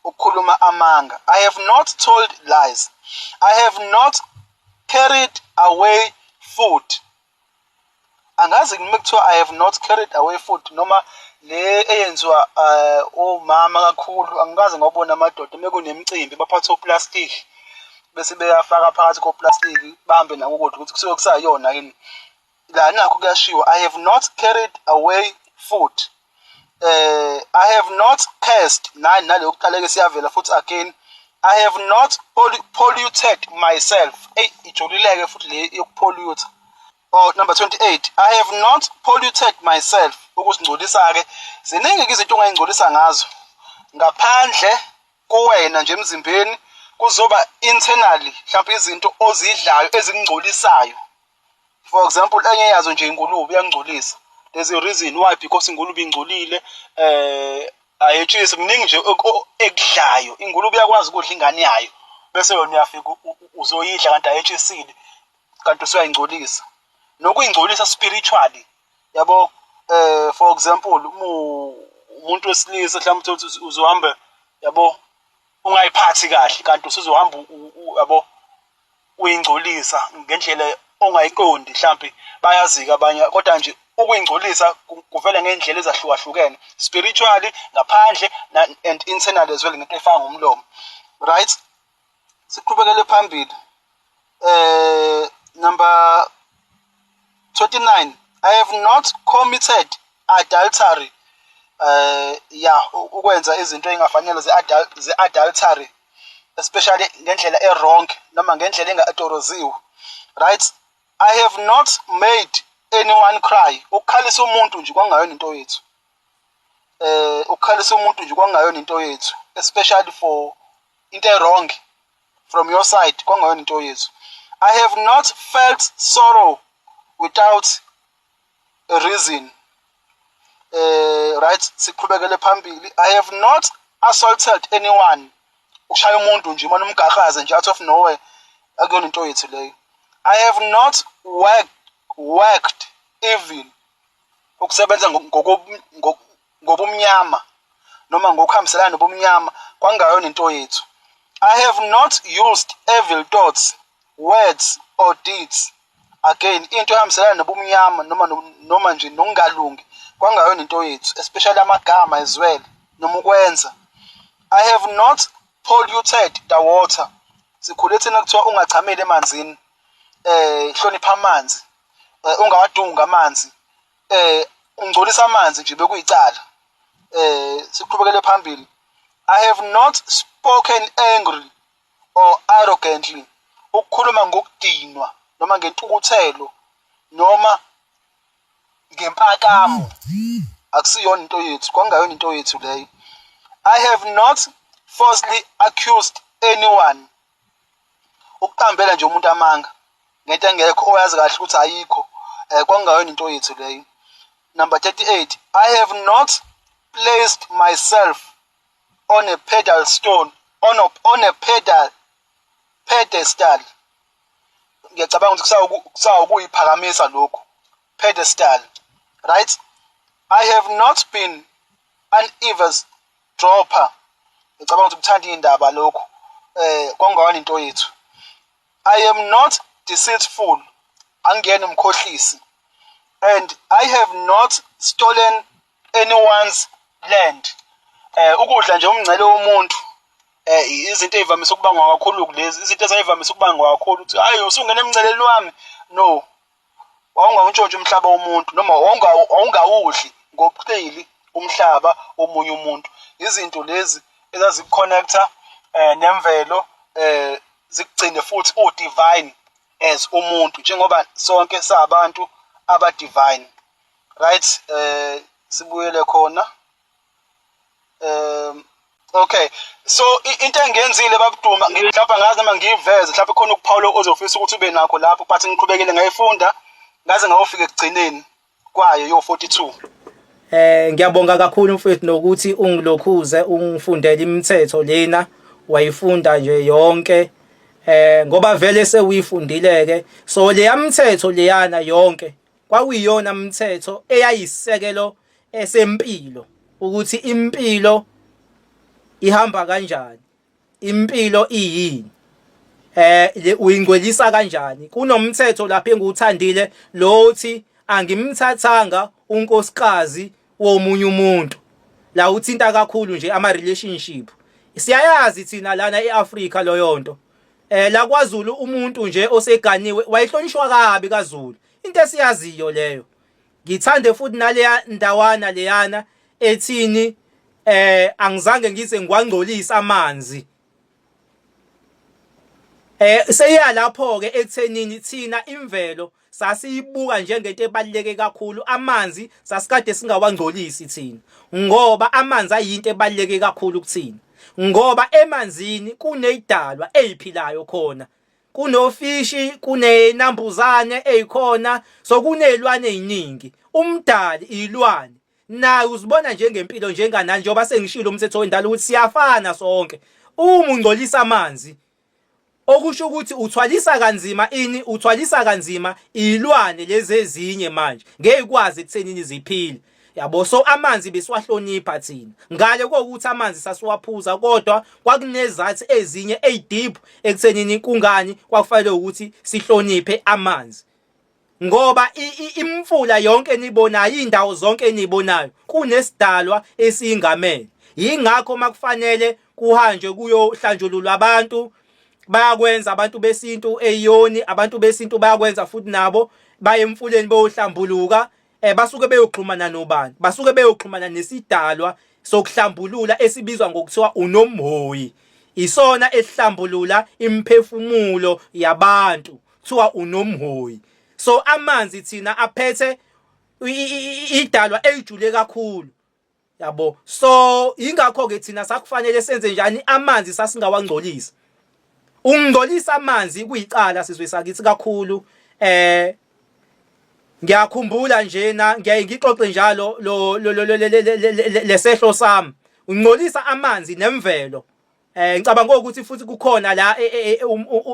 ukukhuluma amanga. I have not told lies. I have not carried away food. Angazi noma kuthiwa I have not carried away food noma le eyenziwa omama kakhulu. Angikaze ngawabona amadoda uma kunemicimbi baphathe oplastic bese beyafaka phakathi koplastic bahambe nako ukudla, ukuthi kusuke kusayona yini. La nakho kuyashiwo, I have not carried away food. I have not cursed. Nani nale yokuqala-ke siyavela futhi again. I have not polluted myself. Eyi, ijulileke futhi le yokupollute. Oh, number 28, I have not polluted myself. Ukuzingcolisa-ke, ziningi-ke izinto ongayingcolisa ngazo ngaphandle kuwena nje emzimbeni, kuzoba internally mhlawumbe izinto ozidlayo ezikungcolisayo. For example, enye yazo nje ingulube iyangcolisa. There's a reason why, because ingulube ingcolile, ayetshisi, kuningi nje ekudlayo. Ingulube iyakwazi ukudla ingane yayo, bese yona uyafika uzoyidla kanti ayetshisile, kanti usuyayingcolisa. Nokuyingcolisa spiritually, yabo. For example, uma umuntu wesilisa mhlawumbe uthole ukuthi uzohamba, yabo, ungayiphathi kahle, kanti usuzohamba yabo, uyingcolisa ngendlela ongayiqondi. Mhlambe bayazika abanye, kodwa nje ukuyingcolisa kuvela ngendlela ezahlukahlukene, spiritually, ngaphandle and internally as well, ngento efaka ngomlomo. Right, siqhubekele phambili. Number 29, I have not committed adultery. Ya, ukwenza izinto engafanele ze-adultery, especially ngendlela e-wrong noma ngendlela enga-adoroziwe. Right, I have not made anyone cry. Ukukhalisa umuntu nje kwangayona into yethu. Ukukhalisa umuntu nje kwangayona into yethu, especially for into e-wrong from your side, kwangayona into yethu. I have not felt sorrow without a reason. Right, siqhubekele phambili. I have not assaulted anyone. Ushaya umuntu nje manje umgahaze nje out of nowhere, akuyona into yethu leyo. I have not worked evil. Ukusebenza ngobumnyama noma ngokuhambiselana nobumnyama kwangayona into yethu. I have not used evil thoughts, words or deeds. Again, into ehambiselana nobumnyama noma nje nokungalungi kwangayona into yethu, especially amagama as well noma ukwenza. I have not polluted the water. Sikhule thina kuthiwa ungachameli emanzini, hlonipha amanzi, ungawadunga amanzi, ungcolisa amanzi nje bekuyicala. Siqhubekele phambili. I have not spoken angry or arrogantly. Ukukhuluma ngokudinwa noma ngentukuthelo noma ngempakamo akusiyona into yethu, kwangayona into yethu leyo. I have not falsely accused anyone. Ukuqambela nje umuntu amanga ngento engekho oyazi kahle ukuthi ayikho, kwangayona into yethu leyo. Number 38, I have not placed myself on a pedal stone on a pedal pedestal. Ngiyacabanga ukuthi kusawukuyiphakamisa lokhu, pedestal. Right, I have not been an eavesdropper. Ngicabanga ukuthi kuthanda indaba lokhu, kwangayona into yethu. I am not deceitful. Angiyena umkhohlisi. And I have not stolen anyone's land. Ukudla nje umngcele womuntu, izinto ezivamise ukubangwa kakhulu kulezi izinto ezayivamise ukubangwa kakhulu, ukuthi hayi, usungena emngceleni wami. No, wawungawuntshontsha umhlaba womuntu noma wawungawudli ngobuqili umhlaba womunye umuntu. Izinto lezi ezazikuconnecta nemvelo zikugcine futhi u-divine as umuntu njengoba sonke sabantu aba divine right. Sibuyele khona. Okay, so into engiyenzile babuduma, mhlawumbe angazi noma ngiyiveze, mhlawumbe khona ukuphawula ozofisa ukuthi ube nakho lapho, but ngiqhubekile ngayifunda ngaze ngayofika ekugcineni kwayo yo 42. Ngiyabonga kakhulu mfethu nokuthi ungilokhuze ungifundele imithetho lena wayifunda nje yonke, ngoba vele sewuyifundile ke. So leya mthetho leyana yonke kwakuyiyona mthetho eyayisisekelo esempilo, ukuthi impilo ihamba kanjani, impilo iyini, uyingcwelisa kanjani. Kunomthetho lapha engiwuthandile lo uthi angimthathanga unkosikazi womunye umuntu, la uthinta kakhulu nje ama relationship. Siyayazi thina lana eAfrika loyo nto. La kwaZulu umuntu nje oseganiwe wayehlonishwa kabi kaZulu, into esiyaziyo leyo. Ngithande futhi naleya ndawana leyana ethini angizange ngize ngiwangcolisa amanzi. Seya lapho ke ekuthenini thina imvelo sasiyibuka njengento ebaluleke kakhulu. Amanzi sasikade singawangcolisi thina, ngoba amanzi ayinto ebaluleke kakhulu kuthina, ngoba emanzini kunezidalwa eziphilayo khona, kunofishi, kunenambuzane ezikhona, so kunezilwane eziningi. Umdali ilwane naye uzibona njengempilo njenganani, njengoba sengishilo umthetho wendalo ukuthi siyafana sonke. Uma ungcolisa amanzi, okusho ukuthi uthwalisa kanzima ini, uthwalisa kanzima ilwane lezi ezinye manje ngeke ikwazi ekuthenini ziphile, yabo. So amanzi besiwahlonipha thina, ngale kokuthi amanzi sasiwaphuza, kodwa kwakunezathi ezinye ezideep ekuthenini kungani kwakufanele ukuthi sihloniphe amanzi, ngoba imfula yonke enibonayo, indawo zonke enibonayo, kunesidalwa esiyingamele. Yingakho makufanele kuhanjwe kuyohlanjululwa abantu, bayakwenza abantu besintu eyoni, abantu besintu bayakwenza futhi nabo baye emfuleni beyohlambuluka. Basuke beyoxhumana nobani? Basuke beyoxhumana nesidalwa sokuhlambulula esibizwa ngokuthiwa unomhoyi, isona esihlambulula imiphefumulo yabantu, kuthiwa unomhoyi. So amanzi thina aphethe idalwa ejule kakhulu, yabo. So ingakho ke thina sakufanele senze njani? Amanzi sasingawangcolisa. Ungcolisa amanzi kuyicala sizwe sakithi kakhulu. Ngiyakhumbula nje na ngiyaye ngixoxe njalo lo lesehlo sami, ungcolisa amanzi nemvelo. Ngicabanga ukuthi futhi kukhona la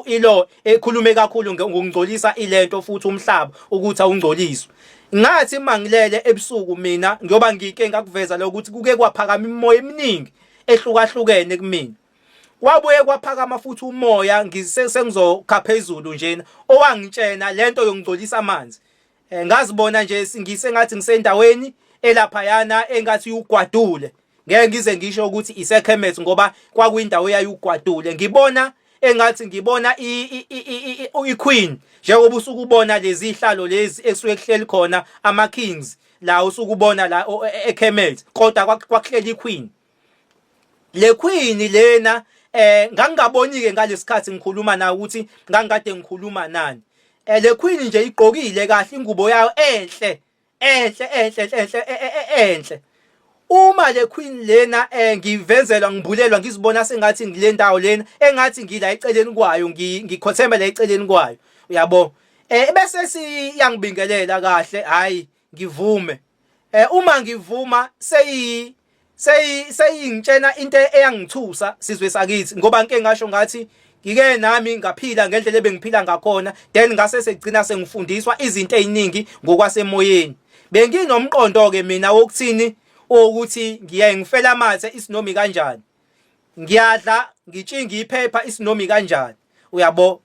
ilo ekhulume kakhulu ngokungcolisa ilento futhi umhlaba ukuthi awungcoliswe. Ngathi mangilele ebusuku mina, njengoba ngike ngakuveza lokuthi kuke kwaphakama imimoya eminingi ehlukahlukene kumina, wabuye kwaphakama futhi umoya sengizokha phezulu njena owangitshena lento yokungcolisa amanzi. Ngazibona nje ngisengathi ngisendaweni elaphayana engathi ugwadule, ngeke ngize ngisho ukuthi iseKhemet ngoba kwakuyindawo eyayugwadule. Ngibona engathi ngibona i-queen, njengoba usuke ubona lezi ihlalo lezi ekusuke kuhleli khona ama kings la usuke ubona la eKhemet, kodwa kwakuhleli i-queen. Le queen lena ngangingaboni ke ngalesikhathi ngikhuluma nawe ukuthi ngangikade ngikhuluma nani. Le queen nje igqokile kahle ingubo yayo enhle enhle enhle enhle enhle. Uma le queen lena ngivezelwa ngibulelwa ngizibona sengathi ngile ndawo lena engathi ngila eceleni kwayo, ngikhotheme la eceleni kwayo, uyabo. Bese siyangibingelela kahle, hayi ngivume. Uma ngivuma seyi seyingitshena into eyangithusa sizwe sakithi, ngoba ngike ngasho ngathi ngike nami ngaphila ngendlela ebengiphila ngakhona, then ngase segcina sengifundiswa izinto eziningi ngokwasemoyeni. Benginomqondo ke mina wokuthini, ukuthi ngiyaye ngifela amathe isinomi kanjani, ngiyadla ngitshinga iphepha isinomi kanjani, uyabo.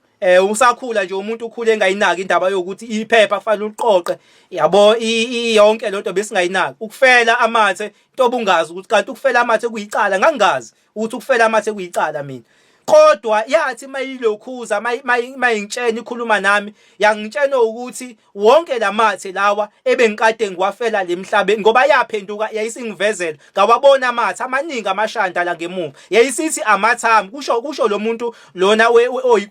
Usakhula nje umuntu ukhule engayinaki indaba yokuthi iphepha kufanele uliqoqe, yabo, yonke lonto besingayinaki. Ukufela amathe into obungazi ukuthi kanti ukufela amathe kuyicala, ngangingazi ukuthi ukufela amathe kuyicala mina. Kodwa yathi mayilokhuza mayingitshena ikhuluma nami yangitshena ukuthi wonke lamathe lawa ebengikade ngiwafela lemhlabeni ngoba yaphenduka yayisingivezela ngawabona amathe amaningi amashanda la ngemuva yayisithi amathami kusho kusho lo muntu lona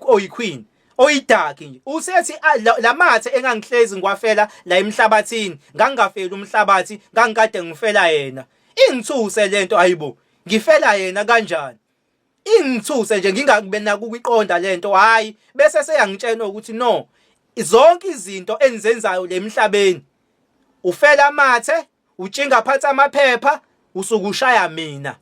oyiqueen oyidaki nje usethi lamathe engangihlezi ngiwafela la emhlabathini ngangingafeli umhlabathi ngangikade ngifela yena ingithuse lento ayibo ngifela yena kanjani ingithuse nje ngingabe nakukuqonda lento hayi bese seyangitshena ukuthi no zonke izinto enizenzayo lemhlabeni ufela amathe utshinga phansi amaphepha usuke ushaya mina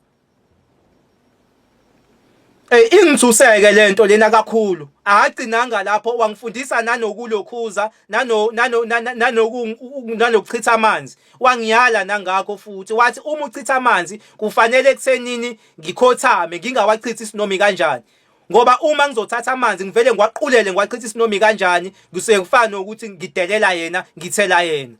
Eh ingithuseke lento lena kakhulu akagcinanga lapho wangifundisa nanokulokhuza nano nano nanoku nanokuchitha amanzi wangiyala nangakho futhi wathi uma uchitha amanzi kufanele ekuthenini ngikhothame ngingawachithi isinomi kanjani ngoba uma ngizothatha amanzi ngivele ngiwaqulele ngiwachitha isinomi kanjani ngisuke kufana nokuthi ngidelela yena ngithela yena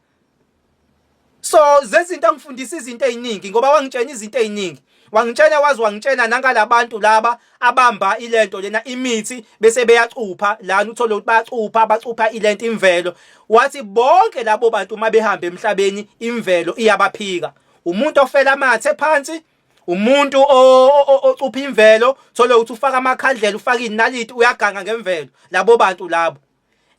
so zezinto angifundisa izinto eziningi ngoba wangitshena izinto eziningi wangitshena wazi wangitshena nangalabantu laba abamba ilento lena imithi bese beyacupha lana uthole ukuthi bayacupha bacupha ilento imvelo wathi bonke labo bantu uma behamba emhlabeni imvelo iyabaphika umuntu ofela amathe phansi umuntu ocupha imvelo thole ukuthi ufaka amakhandlela ufaka inaliti uyaganga ngemvelo labo bantu labo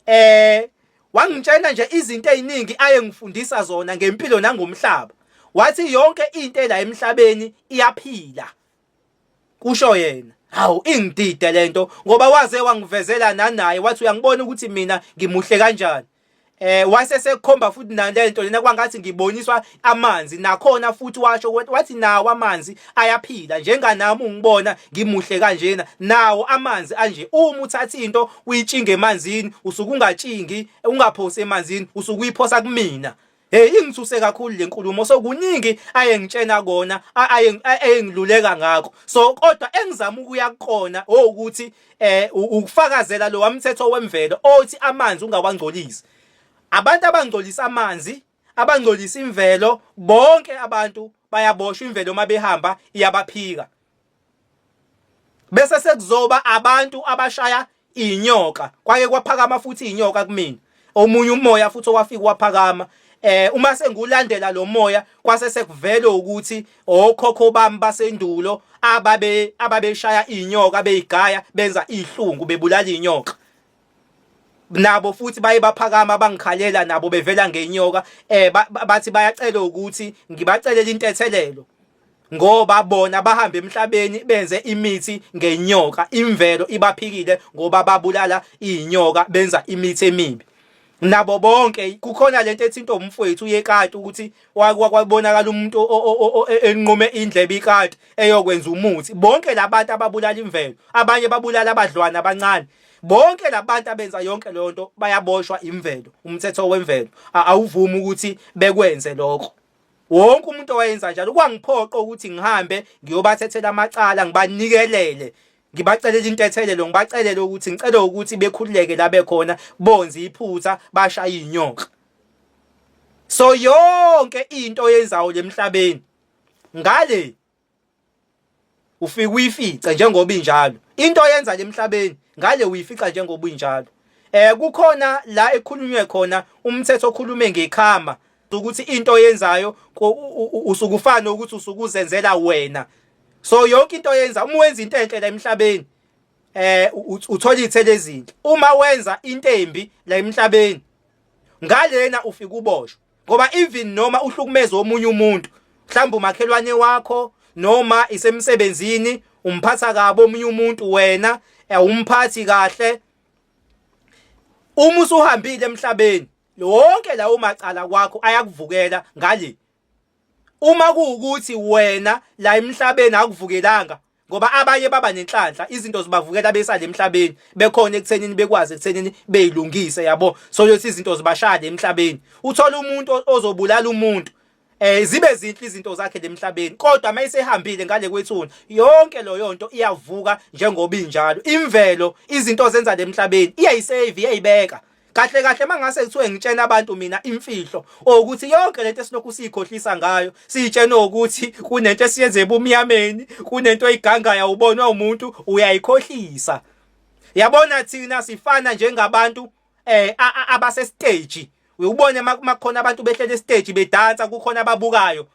eh wangitshela nje izinto eziningi aye ngifundisa zona ngempilo nangomhlaba wathi yonke into ela emhlabeni iyaphila kusho yena hawu ingidide lento ngoba waze wangivezela nanaye wathi uyangibona ukuthi mina ngimuhle kanjani eh wase sekukhomba futhi nalento lena kwangathi ngiboniswa amanzi nakhona futhi washo wathi nawo amanzi ayaphila njenganami ungibona ngimuhle kanjena nawo amanzi anje uma uthatha into uyitshinge emanzini usuke ungatshingi ungaphosi emanzini usuke uyiphosa kumina Hey ingithuse kakhulu lenkulumo so kuningi aye ngitshena kona aye ayengiluleka ngakho so kodwa engizama ukuya kukona ukuthi eh ukufakazela lo wamthetho wemvelo othi amanzi ungawangcolisi abantu abangcolisa amanzi abangcolisa imvelo bonke abantu bayaboshwa imvelo uma behamba iyabaphika bese sekuzoba abantu abashaya inyoka kwake kwaphakama futhi inyoka kumina omunye umoya futhi owafika waphakama eh uma sengulandela lo moya kwase sekuvele ukuthi okhokho bami basendulo ababe ababeshaya inyoka beyigaya benza ihlungu bebulala inyoka nabo futhi baye baphakama bangikhalela nabo bevela ngenyoka eh bathi bayacela ukuthi ngibacelele intethelelo ngoba bona bahamba emhlabeni benze imithi ngenyoka imvelo ibaphikile ngoba babulala inyoka benza imithi emibi nabo bonke kukhona lento ethi into umfowethu uyekati ukuthi kwabonakala umuntu enqume indlebe ikati eyokwenza umuthi bonke labantu ababulala imvelo abanye babulala abadlwana abancane bonke labantu abenza yonke leyo nto bayaboshwa imvelo umthetho wemvelo awuvumi ukuthi bekwenze lokho wonke umuntu owayenza njalo kwangiphoqa ukuthi ngihambe ngiyobathethela amacala ngibanikelele ngibacelele intethelelo ngibacelele ukuthi ngicela ukuthi bekhululeke la bekhona bonze iphutha bashaya inyoka so yonke into oyenzayo lemhlabeni ngale ufike uyifice njengoba injalo into oyenza lemhlabeni ngale uyifica njengoba injalo eh kukhona la ekhulunywe khona umthetho okhulume ngekhama ukuthi into oyenzayo usukufana ukuthi usukuzenzela wena so yonke into oyenza uma wenza into enhle la emhlabeni eh uthola ithele ezinhle uma wenza into embi la emhlabeni ngalena ufika uboshwe ngoba even noma uhlukumeza omunye umuntu mhlawumbe umakhelwane wakho noma isemsebenzini umphatha kabi omunye umuntu wena awumphathi kahle uma usuhambile emhlabeni wonke lawo macala kwakho ayakuvukela ngale uma kuwukuthi wena la emhlabeni akuvukelanga ngoba abanye baba nenhlanhla izinto zibavukela besale emhlabeni bekhona ekuthenini bekwazi ekuthenini beyilungise yabo so yothi izinto zibashade emhlabeni uthola umuntu ozobulala umuntu eh zibe zinhle izinto zakhe lemhlabeni kodwa mayisehambile ngale kwethuna yonke leyo nto iyavuka njengoba injalo imvelo izinto zenza lemhlabeni iyayisave iyayibeka. Kahle kahle mangase kuthiwe ngitshena abantu mina imfihlo ukuthi yonke lento esilokhu siyikhohlisa ngayo siyitshena ukuthi kunento esiyenze ebumnyameni kunento oyigangaya ubonwa umuntu uyayikhohlisa. Yabona thina sifana njengabantu eh abase stage uyubone makukhona abantu behlele stage bedansa kukhona ababukayo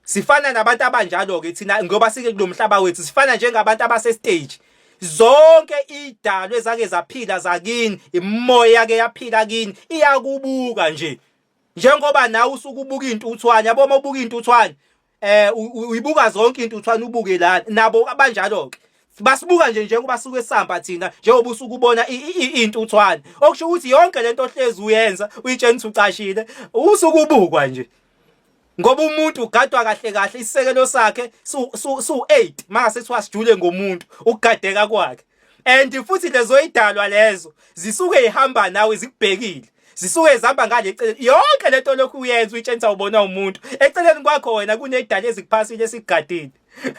Sifana nabantu abanjalo ke thina ngoba sike kulomhlaba wethu sifana njengabantu abase stage. Zonke idalwe ezake zaphila zakini, imoya yake yaphila kini iyakubuka nje. Njengoba nawe usuke ubuka intuthwane, yabo uma ubuka intuthwane eh uyibuka zonke intuthwane ubuke lana nabo abanjalo ke. Basibuka nje njengoba suke sihamba thina njengoba usuke ubona intuthwane. Okusho ukuthi yonke lento ohlezi uyenza uyitshena ukuthi ucashile usuke ubukwa nje. Ngoba umuntu ugadwa kahle kahle isisekelo sakhe su 8 mase kuthiwa sijule ngomuntu ukugadeka kwakhe. And futhi lezo idalwa lezo zisuke ihamba nawe zikubhekile. Zisuke zihamba ngale eceleni. Yonke lento lokhu uyenza uyitshengisa ubona umuntu. Eceleni kwakho wena kunedala ezikuphasile esigadile.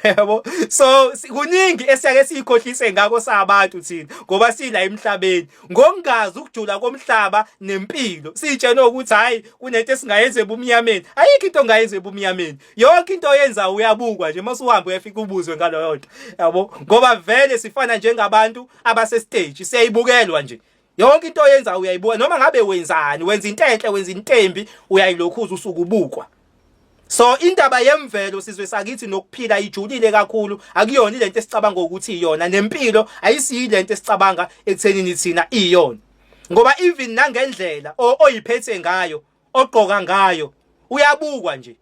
Yabo. So kuningi esiyake siyikhohlise ngakho sabantu thina ngoba sila emhlabeni. Ngokungazi ukujula komhlaba nempilo. Sitshena ukuthi hayi kunento esingayenza ebumnyameni. Ayikho into ongayenza ebumnyameni. Yonke into oyenza uyabukwa nje mase uhamba uyafika ubuzwe ngaloyo nto. Yabo. Ngoba vele sifana njengabantu abase stage siyayibukelwa nje. Yonke into oyenza uyayibuka noma ngabe wenzani, wenza into enhle, wenza into embi, uyayilokhuza usuke ubukwa. So indaba yemvelo sizwe sakithi nokuphila ijulile kakhulu akuyona lento esicabanga ukuthi iyona nempilo ayisiyilento esicabanga ekuthenini thina iyona. Ngoba even nangendlela oyiphethe ngayo, ogqoka ngayo uyabukwa nje.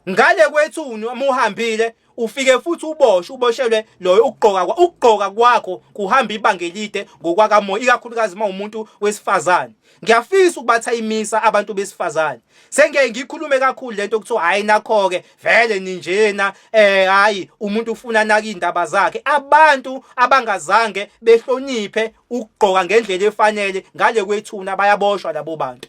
Ngale kwethuni uma uhambile ufike futhi uboshwe uboshelwe loyo ukugqoka ukugqoka kwakho kuhamba ibanga elide ngokwakamoya ikakhulukazi uma umuntu wesifazane. Ngiyafisa ukubathayimisa abantu besifazane. Sengeke ngikhulume kakhulu lento kuthiwa hayi nakho ke vele ninjena eh hayi umuntu ufuna naka indaba zakhe. Abantu abangazange behloniphe ukugqoka ngendlela efanele ngale kwethuna bayaboshwa labo bantu.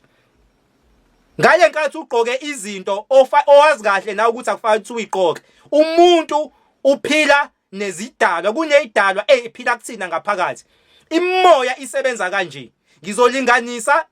Ngale nkathi ugqoke izinto owazi kahle nawe ukuthi akufanele ukuthi uyigqoke. Umuntu uphila nezidalwa, kunezidalwa eziphila kuthina ngaphakathi. Imimoya isebenza kanje. Ngizolinganisa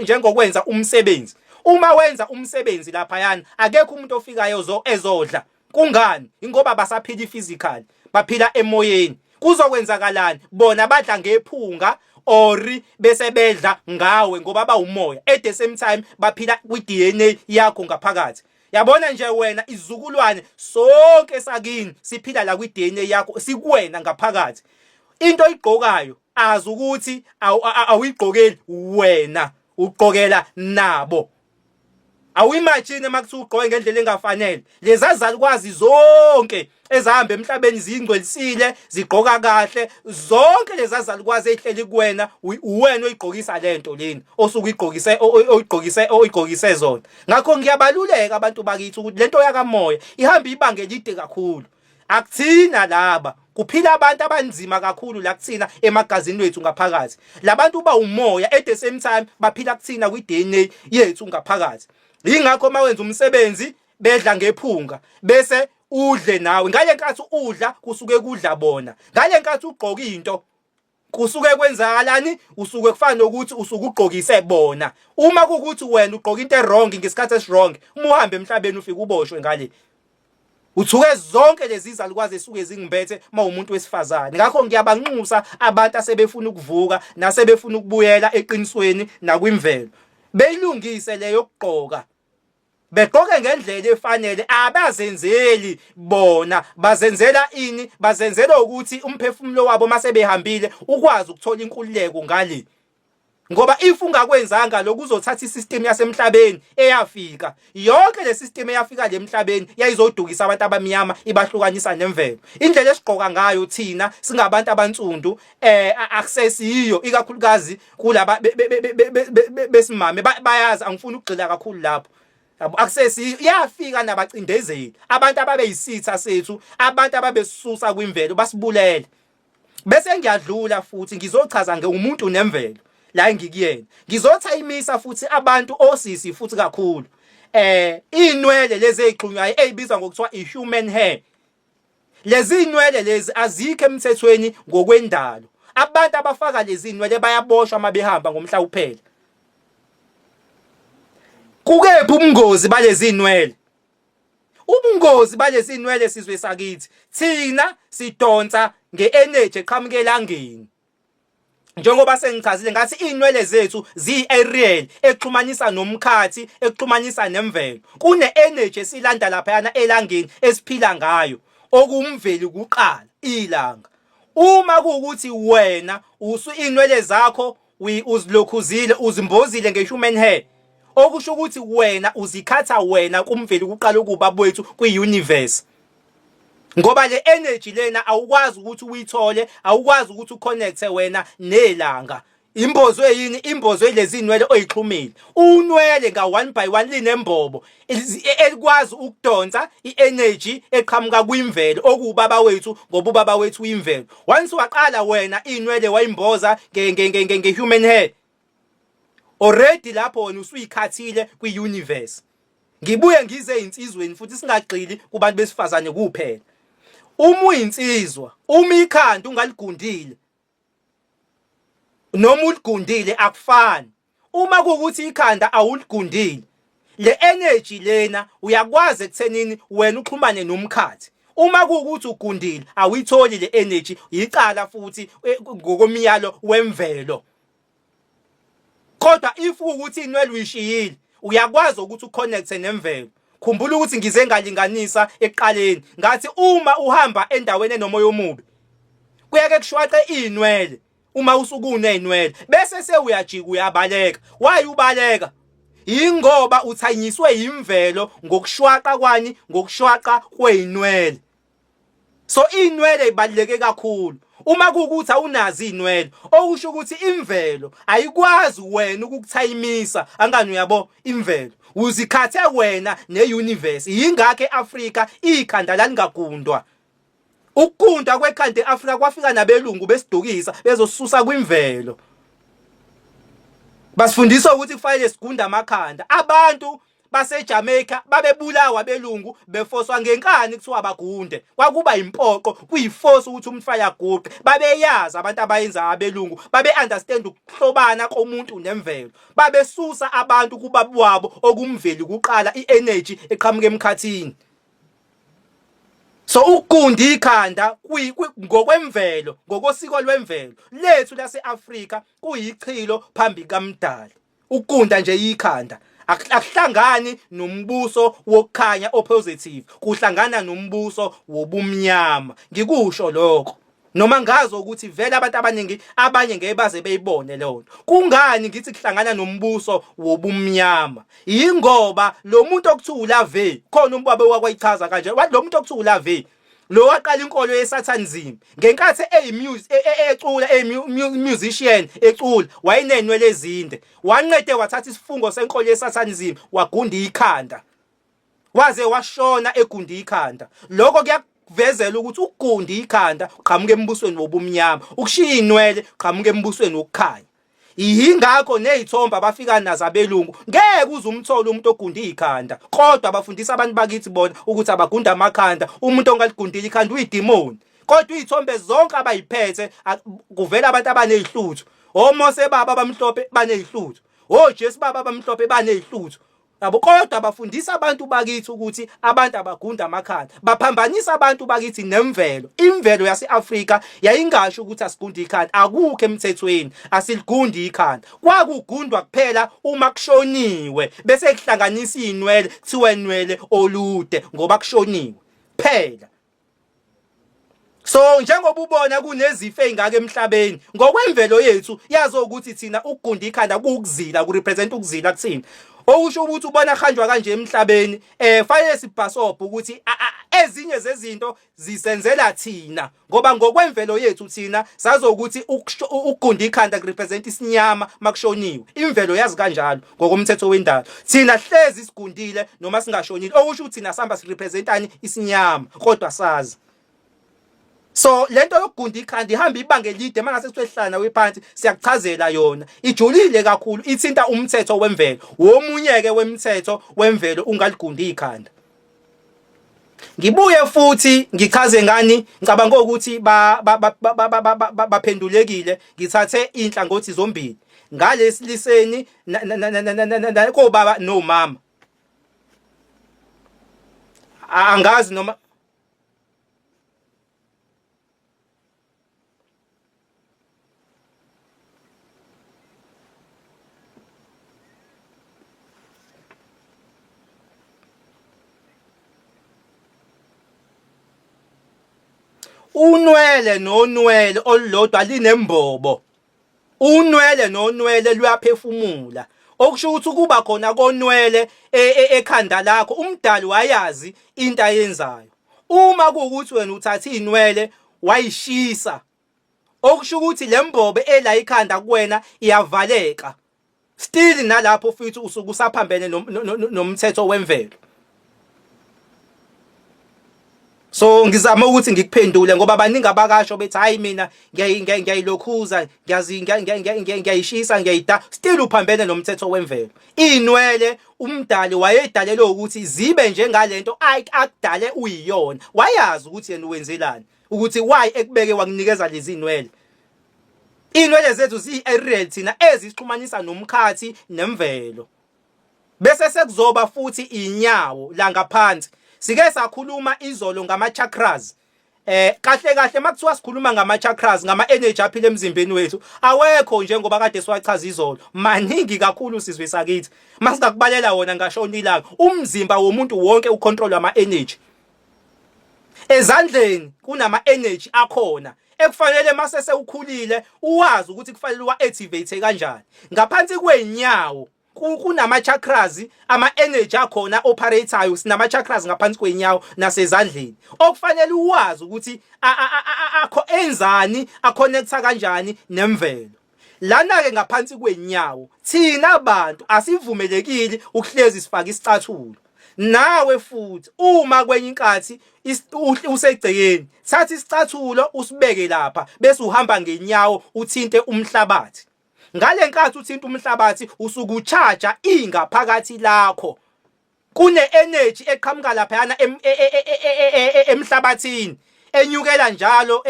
njengokwenza umsebenzi. Uma wenza umsebenzi laphayana akekho umuntu ofikayo ezodla. Kungani? Ingoba basaphila physical, baphila emoyeni. Kuzokwenzakalani? Bona badla ngephunga or bese bedla ngawe ngoba bawumoya. At the same time baphila kwi DNA yakho ngaphakathi. Yabona nje wena izizukulwane sonke sakini siphila la kwi DNA yakho sikuwena ngaphakathi. Into oyigqokayo azi ukuthi awuyigqokeli wena, ugqokela nabo. Awuyimagine uma kuthiwa ugqoke ngendlela engafanele. Leza zalukwazi zonke ezahamba emhlabeni ziyingcwelisile, zigqoka kahle, zonke leza zalukwazi ezihleli kuwena, uwena oyigqokisa lento lena osuke uyigqokise oyigqokise oyigqokise zona. Ngakho ngiyabaluleka abantu bakithi ukuthi lento yakamoya ihamba ibanga elide kakhulu. Akuthina laba kuphila abantu abanzima kakhulu la kuthina emagazini wethu ngaphakathi. Labantu ba umoya at the same time baphila kuthina kwi DNA yethu ngaphakathi. Yingakho uma wenza umsebenzi bedla ngephunga bese udle nawe. Ngale nkathi udla kusuke kudla bona. Ngale nkathi ugqoka into kusuke kwenzakalani usuke kufana nokuthi usuke ugqokise bona uma kukuthi wena ugqoka into ewrong ngesikhathi esiwrong uma uhambe emhlabeni ufike uboshwe ngale uthuke zonke lezi zalukwazi esuke zingibethe uma umuntu wesifazane ngakho ngiyabanxusa abantu asebefuna ukuvuka nasebefuna ukubuyela eqinisweni nakwimvelo beyilungise leyo kugqoka Begqoke ngendlela efanele abazenzeli bona bazenzela ini bazenzela ukuthi umphefumulo wabo mase behambile ukwazi ukuthola inkululeko ngale ngoba if ungakwenzanga lokhu uzothatha isystem yasemhlabeni eyafika yonke le system eyafika le emhlabeni yayizodukisa abantu abamnyama ibahlukanisa nemvelo indlela esigqoka ngayo thina singabantu abansundu eh akusesiyo ikakhulukazi kulaba besimame bayazi angifuni ukugxila kakhulu lapho yabo akusesi yafika nabacindezeli abantu ababeyisitha sethu abantu ababesusa kwimvelo basibulele bese ngiyadlula futhi ngizochaza ngeumuntu nemvelo la engikuyena ngizotha imisa futhi abantu osisi futhi kakhulu eh inwele lezi ezixhunywayo ezibizwa ngokuthiwa i-human hair Lezi inwele lezi azikho emthethweni ngokwendalo. Abantu abafaka lezi nwele bayaboshwa uma behamba ngomhla uphela. Kukephi ubungozi balezi nwele? Ubungozi balezi nwele sizwe sakithi, thina sidonsa nge-energy eqhamuka elangeni. Njengoba sengichazile ngathi inwele zethu ziyi-aerial exhumanisa nomkhathi, exhumanisa nemvelo. Kune-energy esilanda laphayana elangeni esiphila ngayo, okuwumveli kuqala, ilanga. Uma kuwukuthi wena usu inwele zakho uzilokhuzile uzimbozile nge-human hair, okusho ukuthi wena uzikhatha wena kumveli kuqala ukuba wethu kwi-universe. Ngoba le energy lena awukwazi ukuthi uyithole, awukwazi ukuthi uconnecte wena nelanga. Imbozwe yini? Imbozwe lezi nwele oyixhumile. Unwele nga one by one linembobo elikwazi ukudonsa i-energy eqhamuka kwimvelo okuwubaba wethu ngoba ubaba wethu uyimvelo. Once waqala wena inwele wayimboza nge-human hair, already lapho wena usuyikhathile kwi-universe. Ngibuye ngize ezinsizweni futhi singagxili kubantu besifazane kuphela. Uma uyinsizwa, uma ikhanda ungaligundile noma uligundile akufani. Uma kuwukuthi ikhanda awuligundile, le energy lena uyakwazi ekuthenini wena uxhumane nomkhathi. Uma kuwukuthi ugundile awuyitholi le energy, yicala futhi eh, ngokomyalo wemvelo. Kodwa if ukuthi inwele uyishiyile uyakwazi ukuthi uconnecte nemvelo. Khumbula ukuthi ngize ngalinganisa ekuqaleni ngathi uma uhamba endaweni enomoya omubi kuyake kushwaqe inwele uma usukuneyinwele bese sewuyajika uyabaleka. Why ubaleka? Yingoba uthanyiswe yimvelo ngokushwaqa kwani ngokushwaqa kweyinwele. So inwele ibaluleke kakhulu. Uma kuwukuthi awunazo inwele, okusho ukuthi imvelo ayikwazi wena ukukuthayimisa, angani uyabo imvelo. Uzikhathe wena neuniverse. Yingakho eAfrika ikhanda lalingagundwa. Ukugunda kwekhanda eAfrika kwafika nabelungu besidukisa bezosusa kwimvelo. Basifundisa ukuthi kufanele sigunde amakhanda. Abantu baseJamaica babebulawa abelungu befoswa ngenkani kuthiwa bagunde. Kwakuba impoqo, kuyiforce ukuthi umuntu aguqe. Babeyazi abantu abayenza abelungu, babe understand ukuhlobana komuntu nemvelo. Babesusa abantu kubaba wabo okumveli kuqala i-energy eqhamuka emkhathini. So ukugunda ikhanda ngokwemvelo, ngokosiko lwemvelo lethu lase-Afrika kuyichilo phambi kaMdali. Ukugunda nje ikhanda akuhlangani nombuso wokukhanya opositive, kuhlangana nombuso wobumnyama. Ngikusho lokho noma ngazi ukuthi vele abantu abaningi abanye ngeke baze beyibone leyo nto. Kungani ngithi kuhlangana nombuso wobumnyama? Yingoba lo muntu okuthiwa uLave, khona umbaba wakwayichaza kanje, wathi lo muntu okuthiwa uLave lo waqala inkolo yeSatanism ngenkathi ecula eyi-musician ecula wayenenwele ezinde, wanqede wathatha isifungo senkolo yeSatanism wagunda ikhanda waze washona egunda ikhanda. Lokho kuyakuvezela ukuthi ukugunda ikhanda uqhamuka embusweni wobumnyama, ukushiya inwele uqhamuka embusweni wokukhanya. Yingakho nezithombe abafika nazo abelungu ngeke uze umthole umuntu ogunda ikhanda, kodwa bafundisa abantu bakithi bona ukuthi abagunda amakhanda, umuntu ongaligundile ikhanda uyidimoni. Kodwa izithombe zonke abayiphethe kuvela abantu abanezihluthu, oMose baba abamhlophe banezihluthu, oJesu baba abamhlophe banezihluthu. Yabo, kodwa bafundisa abantu bakithi ukuthi abantu abagunda amakhanda, baphambanisa abantu bakithi nemvelo. Imvelo yase-Afrika yayingasho ukuthi asigunde ikhanda, akukho emthethweni asiligundi ikhanda. Kwakugundwa kuphela uma kushoniwe, bese kuhlanganisa izinwele kuthiwe nwele olude ngoba kushoniwe phela. So njengoba ubona kunezifo ezingaka emhlabeni ngokwemvelo yethu yazi ukuthi thina ukugunda ikhanda kuwukuzila, kurepresent ukuzila kuthina. Okusho ukuthi ubona kuhanjwa kanje emhlabeni eh fanele sibhasobhe ukuthi ezinye zezinto zisenzela thina ngoba ngokwemvelo yethu thina sazokuthi ukugunda ikhanda kurepresent isinyama makushoniwe. Imvelo yazi kanjalo ngokomthetho wendalo. Thina hlezi sigundile noma singashonile, okusho ukuthi thina sihamba sirepresentani isinyama kodwa sazi. So lento yokugunda ikhanda ihamba ibanga elide, mangase kuthiwe hlala nawe phansi siyakuchazela yona. Ijulile kakhulu, ithinta umthetho wemvelo. Womunye ke wemthetho wemvelo ungaligunda ikhanda. Ngibuye futhi ngichaze ngani ngicabanga ukuthi baphendulekile ngithathe inhlangothi zombili ngalesiliseni kobaba nomama angazi noma Unwele nonwele olulodwa linembobo. Unwele nonwele luyaphefumula. Okusho ukuthi ukuba khona konwele e, e, ekhanda lakho umdali wayazi into ayenzayo. Uma kuwukuthi wena uthatha izinwele wayishisa okusho ukuthi lembobo ela ikhanda kuwena iyavaleka. Still nalapho futhi usuke usaphambene nomthetho wemvelo. So ngizama ukuthi ngikuphendule ngoba baningi abakasho bethi hayi mina ngiyayilokhuza ngiyazi ngiyayishisa ngiyayida still uphambene nomthetho wemvelo. Inwele umdali wayedalelwe ukuthi zibe njengalento akudale uyiyona. Wayazi ukuthi yena uwenzelani ukuthi why ekubeke wakunikeza lezi nwele. Inwele zethu ziyi-aerial thina ezisixhumanisa nomkhathi nemvelo. Bese sekuzoba futhi inyawo la ngaphansi. Sike sakhuluma izolo ngama chakras. Eh kahle kahle makuthiwa sikhuluma ngama chakras ngama energy aphila emzimbeni wethu awekho njengoba kade siwachaza izolo maningi kakhulu sizwe sakithi masingakubalela wona ngashona ilanga umzimba womuntu wonke ucontrol ama energy ezandleni kunama energy akhona ekufanele mase sewukhulile uwazi ukuthi kufanele uwa activate kanjani ngaphansi kwenyawo kunama chakras ama energy akhona operatayo sinama chakras ngaphansi kwenyawo nasezandleni okufanele uwazi ukuthi akho enzani aconnecta kanjani nemvelo lana ke ngaphansi kwenyawo thina bantu asivumelekile ukuhlezi sifaka isicathulo nawe futhi uma kwenye inkathi usegcekeni thatha isicathulo usibeke lapha bese uhamba ngenyawo uthinte umhlabathi Ngale nkathi uthinta umhlabathi usuke uchaja ingaphakathi lakho. Kune energy eqhamuka laphayana e, e, e, emhlabathini enyukela njalo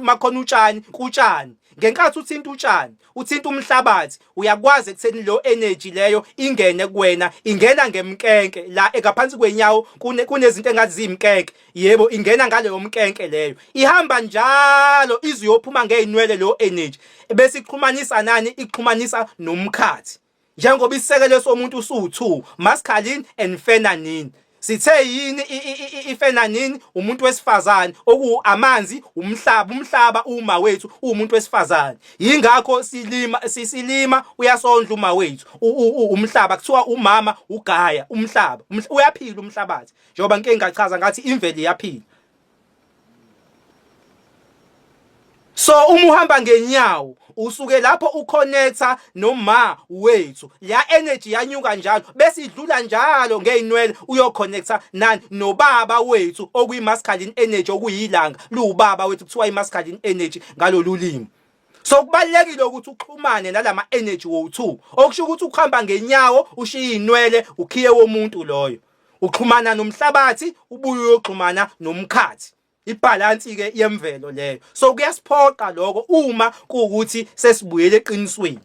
makhona utshani kutshani. Ngenkathi uthinta utshani, uthinta umhlabathi, uyakwazi ekutheni lo energy leyo ingene kuwena, ingena ngemkenke la ngaphansi kwenyawo kunezinto engathi ziyimkenke. Yebo, ingena ngaleyo mkenke leyo. Ihamba njalo ize iyophuma ngezinwele leyo energy. Bese ixhumanisa nani? Ixhumanisa nomkhathi. Njengoba isisekelo somuntu usu2, masculine and feminine. Sithe yini ifeminine? Umuntu wesifazane oku amanzi, umhlaba, umhlaba uma wethu umuntu wesifazane. Yingakho silima sisilima uyasondla uma wethu umhlaba kuthiwa umama ugaya umhlaba. Uyaphila umhlabathi. Njengoba ngike ngachaza ngathi imvelo iyaphila. So uma uhamba ngenyawo usuke lapho uconnecta noma wethu la energy yanyuka njalo bese idlula njalo ngeinwele uyoconnecta nani nobaba wethu okuyi masculine energy okuyilanga liwubaba wethu kuthiwa i masculine energy ngalolu limi So kubalekile ukuthi uxhumane nalama energy wo2 okusho ukuthi ukuhamba ngenyawo ushiya inwele ukhiye womuntu loyo uxhumana nomhlabathi ubuye uyoxhumana nomkhathi ibhalansi ke yemvelo leyo so kuyasiphoqa lokho uma kuwukuthi sesibuyele eqinisweni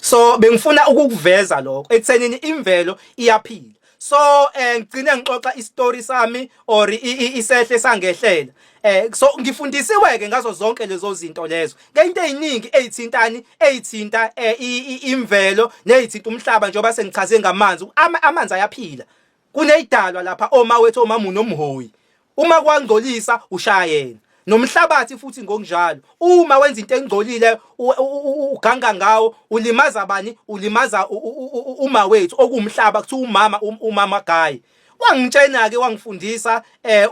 so bengifuna ukukuveza lokho ekuthenini imvelo iyaphila so eh ngigcine ngixoxa istory sami or isehle sangehlela eh so ngifundisiwe ke ngazo zonke lezo zinto lezo ngento eziningi ezithintani ezithinta eh, imvelo nezithinta umhlaba njengoba sengichaze ngamanzi amanzi ayaphila Kuneyidalwa lapha oma wethu omama unomhoyi. Uma kwangcolisa ushaya yena. Nomhlabathi futhi ngokunjalo. Uma wenza into engcolile uganga ngawo ulimaza bani? Ulimaza uma wethu okuwumhlaba kuthiwa umama umama Gayi. Wangitshena ke wangifundisa eh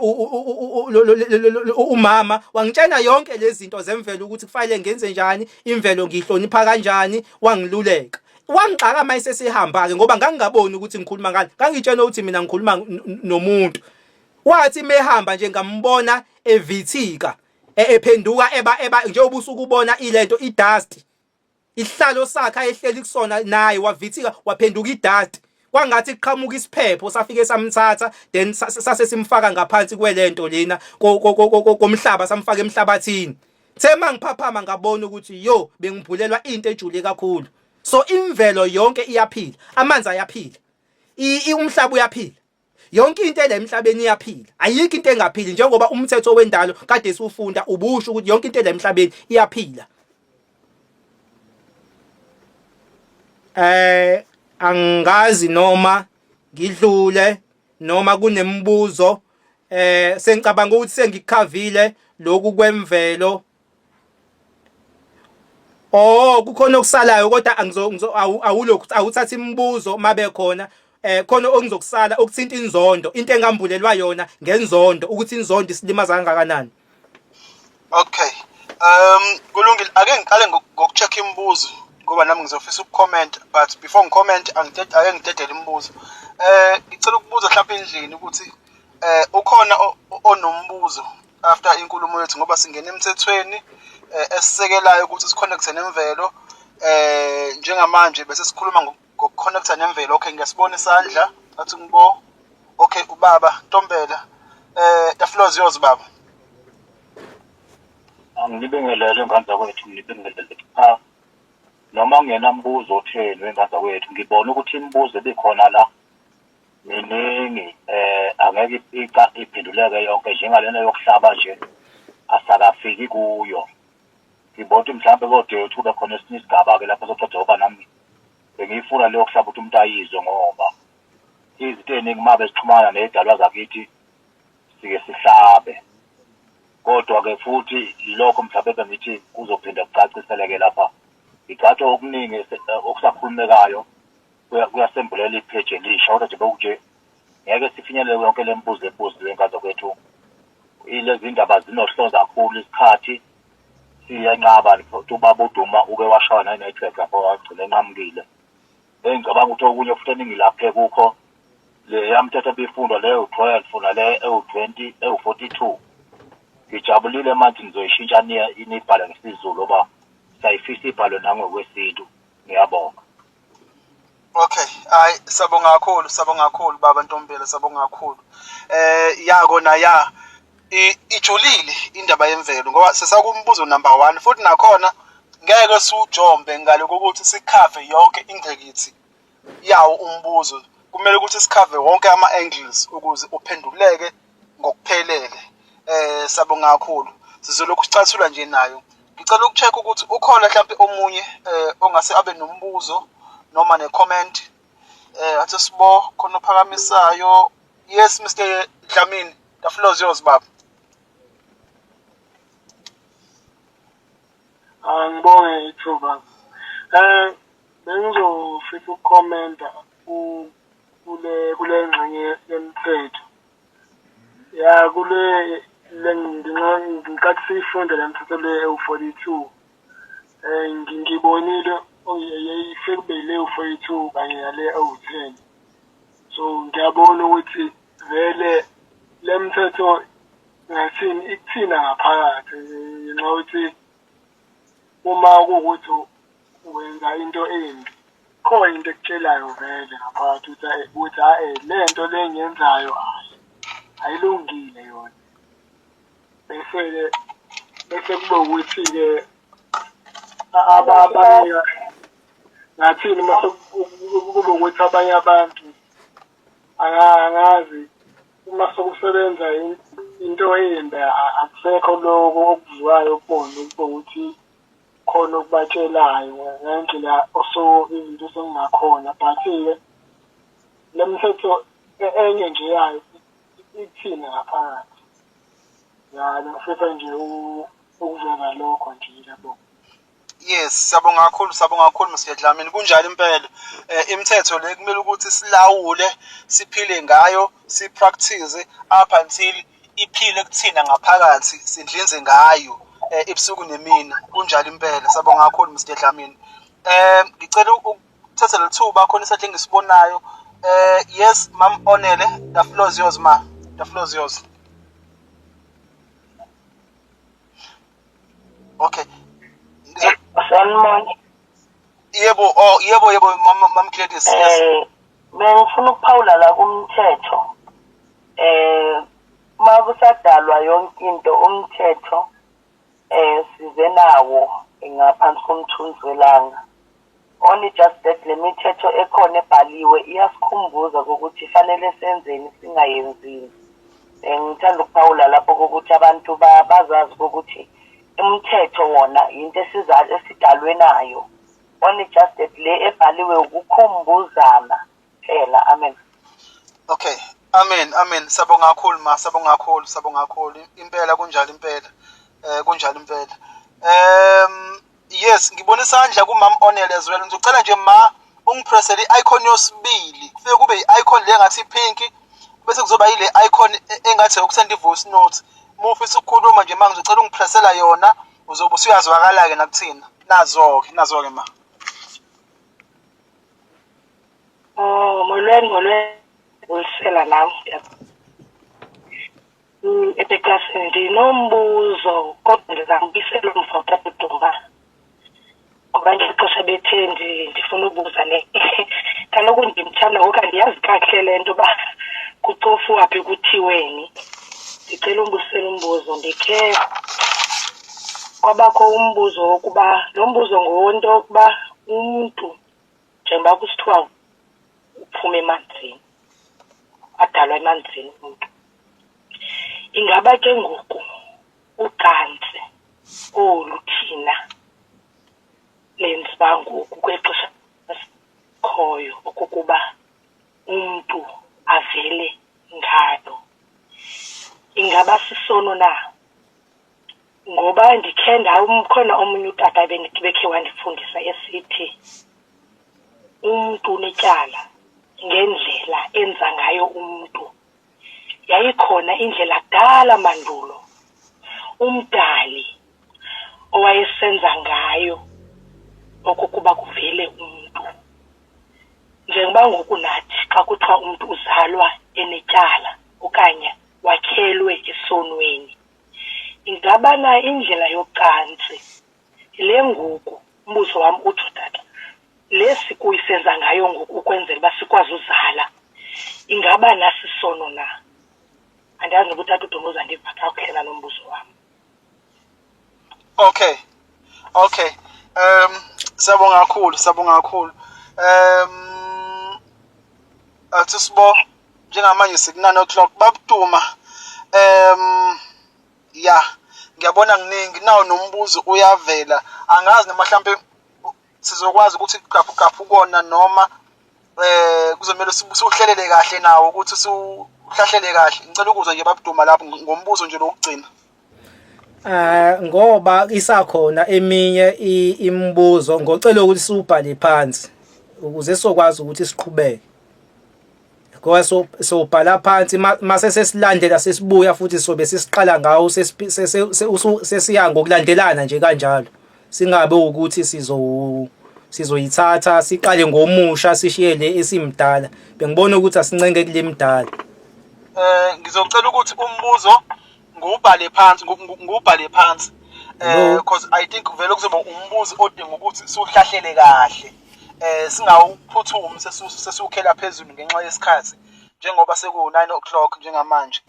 umama wangitshena yonke lezi zinto zemvelo ukuthi kufanele ngenze njani imvelo ngiyihlonipha kanjani wangiluleka. Wangixaka uma esesehamba-ke ngoba ngangingaboni ukuthi ngikhuluma ngani. Ngangitshena ukuthi mina ngikhuluma nomuntu. Wathi mehamba nje ngambona evithika e, ephenduka eba eba njengoba usuke ubona ilento idust. Isihlalo sakhe ayehleli kusona naye wavithika waphenduka idust. Kwangathi kuqhamuka isiphepho safike samthatha, then sase simfaka ngaphansi kwelento lena komhlaba, samfaka emhlabathini. The mangiphaphama ngabona ukuthi yo, bengibhulelwa into ejule kakhulu. So imvelo yonke iyaphila, amanzi ayaphila, umhlaba uyaphila, yonke into ela emhlabeni iyaphila. Ayikho into engaphili, njengoba umthetho wendalo kade siwufunda ubusho ukuthi yonke into ela emhlabeni iyaphila. Angazi noma ngidlule noma kunemibuzo. Sengicabanga ukuthi sengikhavile lokhu kwemvelo. Oh, kukhona okusalayo, kodwa angizo awulokhu awuthatha imibuzo mabe khona. Khona okungizokusala okuthinta inzondo, into engambulelwa yona ngenzondo, ukuthi inzondo isilimaza kangakanani. Okay. Kulungile, ake ngiqale ngokucheck imibuzo ngoba nami ngizofisa ukucomment, but before ngicomment angidede ake ngidedele imibuzo. Ngicela ukubuza mhlawumbe endlini ukuthi ukhona onombuzo after inkulumo yethu, ngoba singena emthethweni esisekelayo ukuthi siconnecte nemvelo. Njengamanje bese sikhuluma ngokuconnecta nemvelo. Okay, ngiyasibona isandla, athi ngibo. Okay, ubaba Ntombela, the floor is yours, baba. Angibingelele, ngane zakwethu, ngibingelele. Cha, noma ngingenambuzo otheni wengane zakwethu, ngibona ukuthi imibuzo ebikhona la miningi, angeke ica iphenduleke yonke, njengalena yokuhlaba nje asakafiki kuyo. Ngibona ukuthi mhlawumbe kodwa kube khona esinye isigaba-ke lapho soqeda, ngoba nami bengiyifuna leyo kuhlaba ukuthi umuntu ayizwe, ngoba izinto ey'ningi uma bezixhumana ney'dalwa zakithi sike sihlabe. Kodwa-ke futhi yilokho mhlawumbe bengithi kuzophinde kucaciseleke lapha. Ngicathi okuningi okusakhulumekayo kuyasembulela ipheji elisha, kodwa nje bekunje ngeke sifinyelele yonke le mibuzo ebuziwe, ngane zakwethu. Ilezi ndaba zinohlonze kakhulu, isikhathi siyanqaba. Futhi ubaba uDuma uke washawa nayi-network lapho wagcina enqamukile. Engicabanga ukuthi okunye futhi eningilaphe kukho le yamthetho ebifundwa leyo 12 nale ewu-20 ewu-42, ngijabulile manje nizoyishintsha niyibhale ngesiZulu, ngoba siyayifisa ibhalwe nangokwesintu. Ngiyabonga. Okay, hayi, sabonga kakhulu, sabonga kakhulu, baba Ntombela, sabonga kakhulu. Ya kona ya ijulile indaba yemvelo, ngoba sesakumbuzo number 1 futhi nakhona ngeke siwujombe ngale kokuthi sikhave yonke ingqikithi yawo umbuzo. Kumele ukuthi sikhave wonke ama angles ukuze uphenduleke ngokuphelele. Sabonga kakhulu. Sizolokhu sicathula nje nayo. Ngicela ukucheck ukuthi ukhona mhlawumbe omunye ongase abe nombuzo noma ne-comment. Athi sibo khona ophakamisayo. Yes, Mr Dlamini, the floor is yours, baba. Angibonge ithuba. Bengizofisa ukukhomenta kule ngxenye yemthetho. Ya, kule le ngenkathi siyifunda le mthetho le ewu-42, ngibonile sekube ile ewu-42 kanye nale ewu-10. So ngiyabona ukuthi vele le mthetho ngathini ikuthina ngaphakathi, ngenxa yokuthi uma kuwukuthi wenza into embi, khona into ekutshelayo vele ngaphakathi ukuthi hhayi, le nto le engiyenzayo hhayi ayilungile yona. Bese-ke bese kube ukuthi-ke abanye ngathini uma kube ukuthi abanye abantu angazi uma sokusebenza into embi, akusekho lokho okuvukayo kubona ukube ukuthi khona okubatshelayo ngendlela oso izinto sekungakhona. But-ke le mthetho enye nje yayo ikuthina ngaphakathi. Ya, ngifisa nje ukuveza lokho nje, ngiyabonga. Yes, siyabonga kakhulu, siyabonga kakhulu, Mr Dlamini. Kunjalo impela. Imithetho le kumele ukuthi silawule, siphile ngayo, si practice up until iphile kuthina ngaphakathi, sindlinze ngayo ebusuku nemini. Kunjalo impela. Siyabonga kakhulu, Mr Dlamini. Ngicela ukuthatha leli thuba, khona isandla engisibonayo. Yes, Mam Onele, the floor is yours, ma. The floor is yours. Okay. Sanibona. Yebo, oh yebo yebo, Mam Gladys. Yes. Mina ngifuna ukuphawula la kumthetho. Eh uma kusadalwa yonke into umthetho eh size nawo ngaphansi komthunzi welanga. Only just that le mithetho ekhona ebhaliwe iyasikhumbuza ukuthi fanele senzeni singayenzini. Eh, ngithanda ukuphawula lapho kokuthi abantu bazazi ukuthi umthetho wona yinto esidalwe nayo. Only just that le ebhaliwe ukukhumbuzana phela. Amen. Okay. Amen. Amen. Sabonga kakhulu ma, sabonga kakhulu, sabonga kakhulu. Impela kunjalo impela. Eh kunjalo impela. Yes, ngibona isandla kumam Onele as well. Ngizocela nje ma ungipressele i-icon yosibili. Kufike kube i-icon le ngathi pink bese kuzoba yile icon e, engathi ukusenda i-voice note. Uma ufisa ukukhuluma nje ma ngizocela ungipressela yona uzobe usuyazwakala-ke nakuthina. Nazo-ke, nazo-ke ma. Oh, molweni molweni bulisela nam ebeklasini ndinombuzo kodwa ndizambuyisela umva utata uDumba ngoba ngexesha bethe ndifuna ubuza ne kaloku ndimthanda ngoku andiyazi kakuhle le nto uba kucofuwa phi kuthiweni ndicela umbusela umbuzo ndikhe kwabakho umbuzo wokuba lo mbuzo ngowento yokuba umntu njengoba kusithiwa uphuma emanzini adalwa emanzini umntu ingaba ke ngoku ucansi olu thina lenziwa ngoku kwexesha khoyo okokuba umntu avele ngalo ingaba sisono na ngoba ndikhe khona omunye utata bekhe wandifundisa esithi umntu unetyala ngendlela enza ngayo umntu yayikhona indlela kudala mandulo umdali owayesenza ngayo okokuba kuvele umntu njengoba ngoku nathi xa kuthiwa umntu uzalwa enetyala okanye wakhelwe esonweni ingaba na indlela yocantsi le ngoku umbuzo wam utsho tata le sikuyisenza ngayo ngoku ukwenzela uba sikwazi uzala ingaba nasisono na andazi noba utata uduma uzandiva kakuhle nalo mbuzo wam okay okay siyabonga kakhulu siyabonga kakhulu athi sibo njengamanje siku-9 o'clock babuduma ya ngiyabona kuningi nawo nombuzo uyavela angazi noma mhlampe sizokwazi ukuthi gaphu gaphu kona noma eh kuzomela siwuhlelele kahle nawo ukuthi siwuhlahlele kahle ngicela ukuzwa nje babuduma lapho ngombuzo nje lokugcina Eh ngoba isakhona eminye imibuzo ngocela ukuthi siwubhale phansi ukuze sizokwazi ukuthi siqhubeke. Ngoba so sobhala phansi mase sesilandela sesibuya futhi sobe sesiqala ngawo sesiya ngokulandelana nje kanjalo. Singabe ukuthi sizo sizoyithatha siqale ngomusha sishiye le esimdala. Bengibona ukuthi asincenge kule mdala. Eh ngizocela ukuthi umbuzo ngiwubhale phansi ngiwubhale phansi eh because I think vele kuzoba umbuzo odinga ukuthi siwuhlahlele kahle eh singawuphuthumi sesiwukhela phezulu ngenxa yesikhathi njengoba seku-9 o'clock njengamanje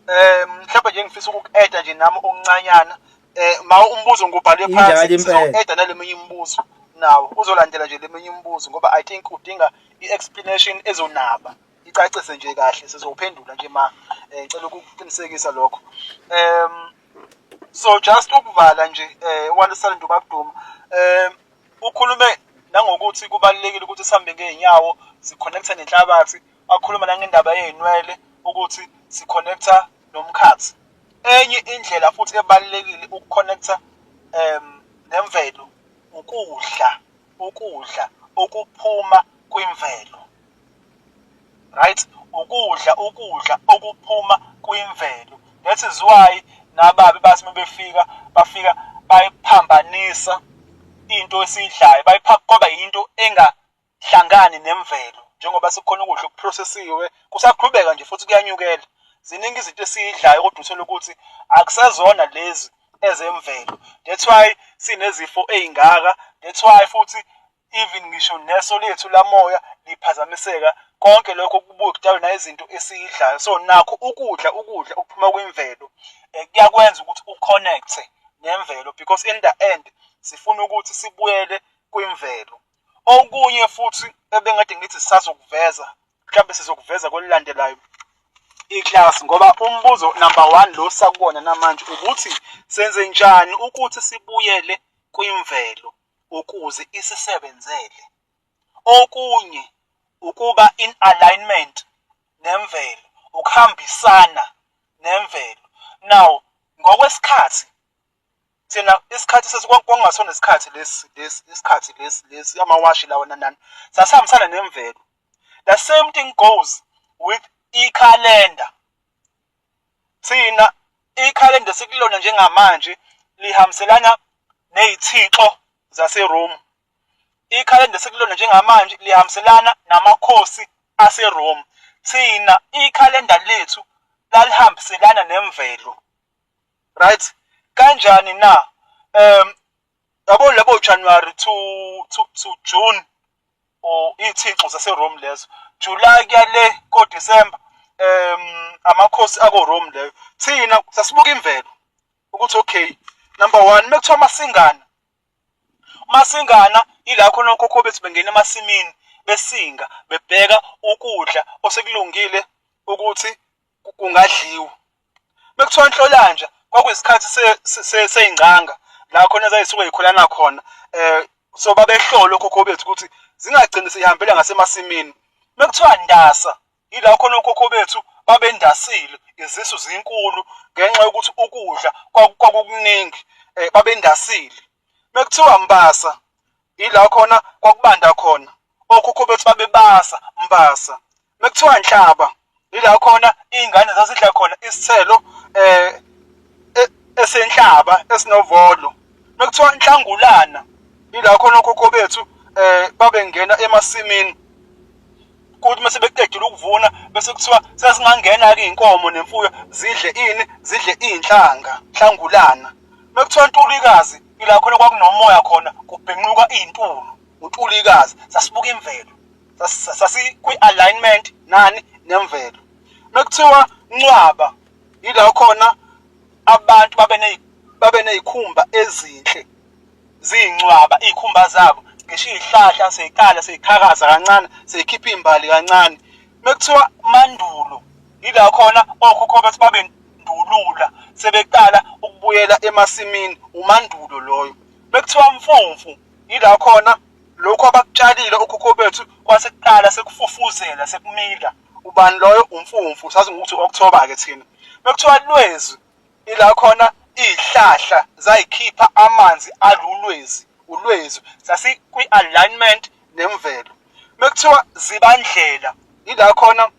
um mhlawumbe nje ngifisa ukuku-eda nje nami okuncanyana eh ma umbuzo ngubhale phansi sizo-eda nale minye imibuzo nawo uzolandela nje le minye imibuzo ngoba I think udinga i-explanation ezonaba icacise nje kahle sizophendula nje ma eh, ngicela ukuqinisekisa lokho so just ukuvala nje eh walisala nje ubabduma ukhulume nangokuthi kubalulekile ukuthi sihambe ngeenyawo siconnecta nenhlabathi akhuluma nangendaba yezinwele ukuthi siconnecta nomkhathi enye indlela futhi ebalulekile ukuconnecta nemvelo ukudla ukudla okuphuma kwimvelo right ukudla ukudla okuphuma kwimvelo that is why nababi bathi mebefika bafika bayiphambanisa into esiyidlayo bayiphaka kwaba yinto engahlangani nemvelo njengoba sekukhona ukudla okuprocessiwe kusaqhubeka nje futhi kuyanyukela ziningi izinto esiyidlayo kodwa uthole ukuthi akusezona lezi ezemvelo that's why sinezifo ey'ngaka that's why futhi even ngisho neso lethu lamoya liphazamiseka Konke lokho kubuye kudalwe nayizinto esiyidlayo. So nakho ukudla ukudla okuphuma kwimvelo eh, kuyakwenza ukuthi uconnecte nemvelo because in the end sifuna ukuthi sibuyele kwimvelo. Okunye futhi ebengade ngithi sisazokuveza mhlawumbe sizokuveza kwelilandelayo iklasi ngoba umbuzo number one lo sakuwona namanje ukuthi senze njani ukuthi sibuyele kwimvelo ukuze isisebenzele. Okunye ukuba in alignment nemvelo, ukuhambisana nemvelo. Now ngokwesikhathi thina isikhathi sesikungasona isikhathi lesi lesi isikhathi lesi lesi amawashi lawa nanani sasihambisana nemvelo the same thing goes with ikhalenda thina ikhalenda sikulona njengamanje lihambiselana nezithixo zaseRome ikhalenda sikulona njengamanje lihambiselana namakhosi aseRome thina ikhalenda lethu lalihambiselana nemvelo right kanjani na um yabo labo January to to to June or iy'thixo zaseRome lezo July kuya le ko-December um amakhosi ako-Rome leyo thina sasibuka imvelo ukuthi okay number one mekuthiwa amasingana umasingana ila khona okhokho bethu bengena emasimini besinga bebheka ukudla osekulungile ukuthi kungadliwa Bekuthiwa Nhlolanja kwakuyisikhathi sey'ngcanga la khona ezayisuke y'khulana khona um so babehlola okhokho bethu ukuthi zingagcini seyihambela ngasemasimini. Mekuthiwa Ndasa ila khona okhokho bethu babendasile izisu zinkulu ngenxa yokuthi ukudla kwakukuningi um babendasile. Mekuthiwa Mbasa ila khona kwakubanda khona okhokho bethu babebasa mbasa mekuthiwa nhlaba ila khona iy'ngane zazidla khona isithelo eh e, esenhlaba esinovolo mekuthiwa inhlangulana ila khona okhokho bethu eh babengena emasimini kuthi mase beqedile ukuvuna bese kuthiwa sesingangena-ke iy'nkomo nemfuyo zidle ini zidle iy'nhlanga nhlangulana mekuthiwa ntulikazi ila khona kwakunomoya khona kubhenquka iy'ntulu uNtulikazi sasibuka imvelo sasikwi-alignment nani nemvelo mekuthiwa ncwaba yila khona abantu babe babe nezikhumba ezinhle ziyincwaba izikhumba zabo ngisho izihlahla seyiqala seyiqhakaza kancane seyikhipha izimbali kancane mekuthiwa mandulo yila khona okhokho bethu babe ndulula sebeqala ukubuyela emasimini umandulo loyo mekuthiwa mfumfu Yila khona lokhu abakutshalile okhokho bethu kwase kuqala sekufufuzela sekumila. Ubani loyo? Umfumfu, sazi ngokuthi u-October-ke thina. Bekuthiwa Lwezi, ila khona iy'hlahla zayikhipha amanzi alulwezi, ulwezi, sasikwi-alignment nemvelo. Mekuthiwa Zibandlela, ila khona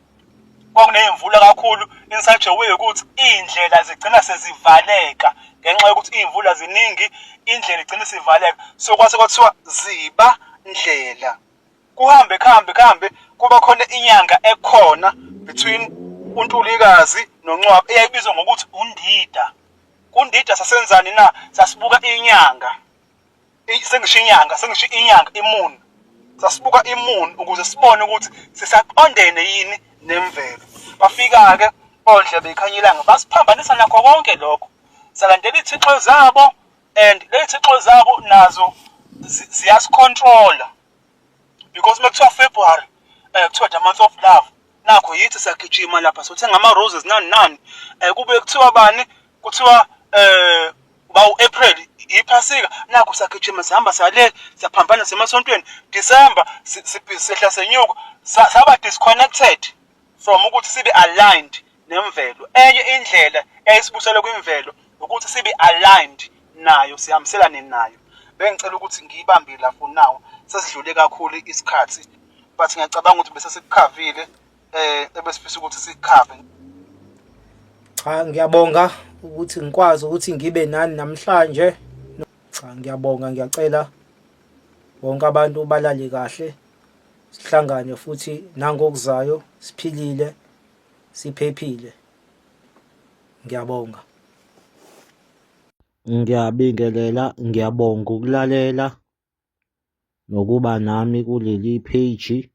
kwakuney'mvula kakhulu in such a way ukuthi iy'ndlela zigcina sezivaleka ngenxa yokuthi iy'mvula ziningi indlela igcina isivaleka so kwase kwathiwa ziba ndlela kuhambe kuhambe kuhambe kuba khona inyanga ekhona between uNtulikazi noNcwaba eyayibizwa ngokuthi uNdida kuNdida sasenzani na sasibuka inyanga sengisho inyanga sengisho inyanga imoon sasibuka imoon ukuze sibone ukuthi sisaqondene yini nemvelo bafika-ke ondle bekhanya ilanga basiphambanisa nakho konke lokho salandela iy'thixo zabo and ley'thixo zabo nazo ziyasicontrola because uma kuthiwa February eh kuthiwa the month of love nakho yithi siyagijima lapha sothenga ama roses nani nani eh kube kuthiwa bani kuthiwa eh ba uApril iphasika nakho siyagijima sihamba siyale siyaphambana semasontweni December sehla senyuka saba disconnected from ukuthi sibe aligned nemvelo enye indlela eyayisibusela kwimvelo ukuthi sibe aligned nayo sihambiselane nayo bengicela ukuthi ngiyibambe la for now sesidlule kakhulu isikhathi but ngiyacabanga ukuthi bese sikukhavile eh ebesifisa ukuthi sikukhave Cha ngiyabonga ukuthi ngikwazi ukuthi ngibe nani namhlanje. Cha ngiyabonga ngiyacela bonke abantu balale kahle. Sihlangane futhi nangokuzayo siphilile siphephile. Ngiyabonga. Ngiyabingelela, ngiyabonga ukulalela nokuba nami kuleli page.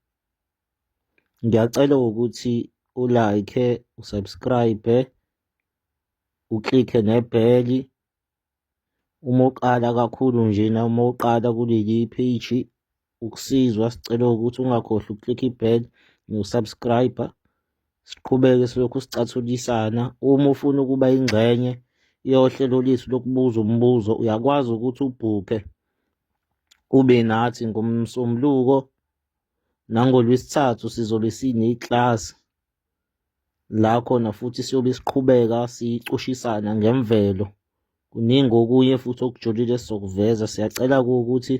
Ngiyacela ukuthi u-like, u-subscribe, uklikhe nebheli. Uma uqala kakhulu njena uma uqala kuleli page ukusizwa sicela ukuthi ungakhohlwa ukuklikha i-bell no-subscribe siqhubeke silokhu sicathulisana. Uma ufuna ukuba ingxenye yohlelo lethu lokubuza umbuzo uyakwazi ukuthi ubhukhe ube nathi ngoMsombuluko nangolwesithathu sizobe sineklasi la khona futhi siyobe siqhubeka sicushisana ngemvelo. Kuningi okunye futhi okujulile esizokuveza. Siyacela ukuthi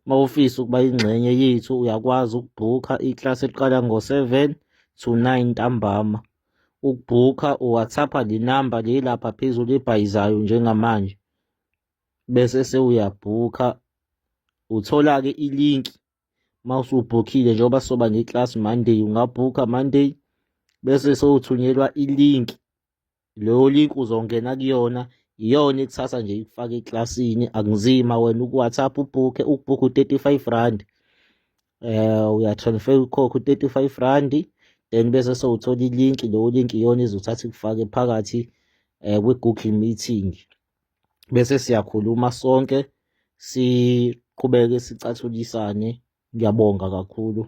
uma ufisa ukuba ingxenye yethu uyakwazi ukubhukha iklasi eliqala ngo-7 to 9 ntambama. Ukubhukha uWhatsApp-a le namba le lapha phezulu ebhayizayo njengamanje bese sewuyabhukha uthola-ke ilinki uma usubhukhile njengoba soba ne-class Monday ungabhukha Monday bese sowuthunyelwa i-link leyo link uzongena kuyona iyona ekuthatha nje ikufake eklasini akunzima wena uku-WhatsApp ubhukhe ukubhukha u-35 rand eh uyatransfer ukhokhe u-35 rand then bese sowuthola i-link leyo link iyona izothatha ikufake phakathi eh kwi-Google meeting bese siyakhuluma sonke siqhubeke sicathulisane ngiyabonga kakhulu.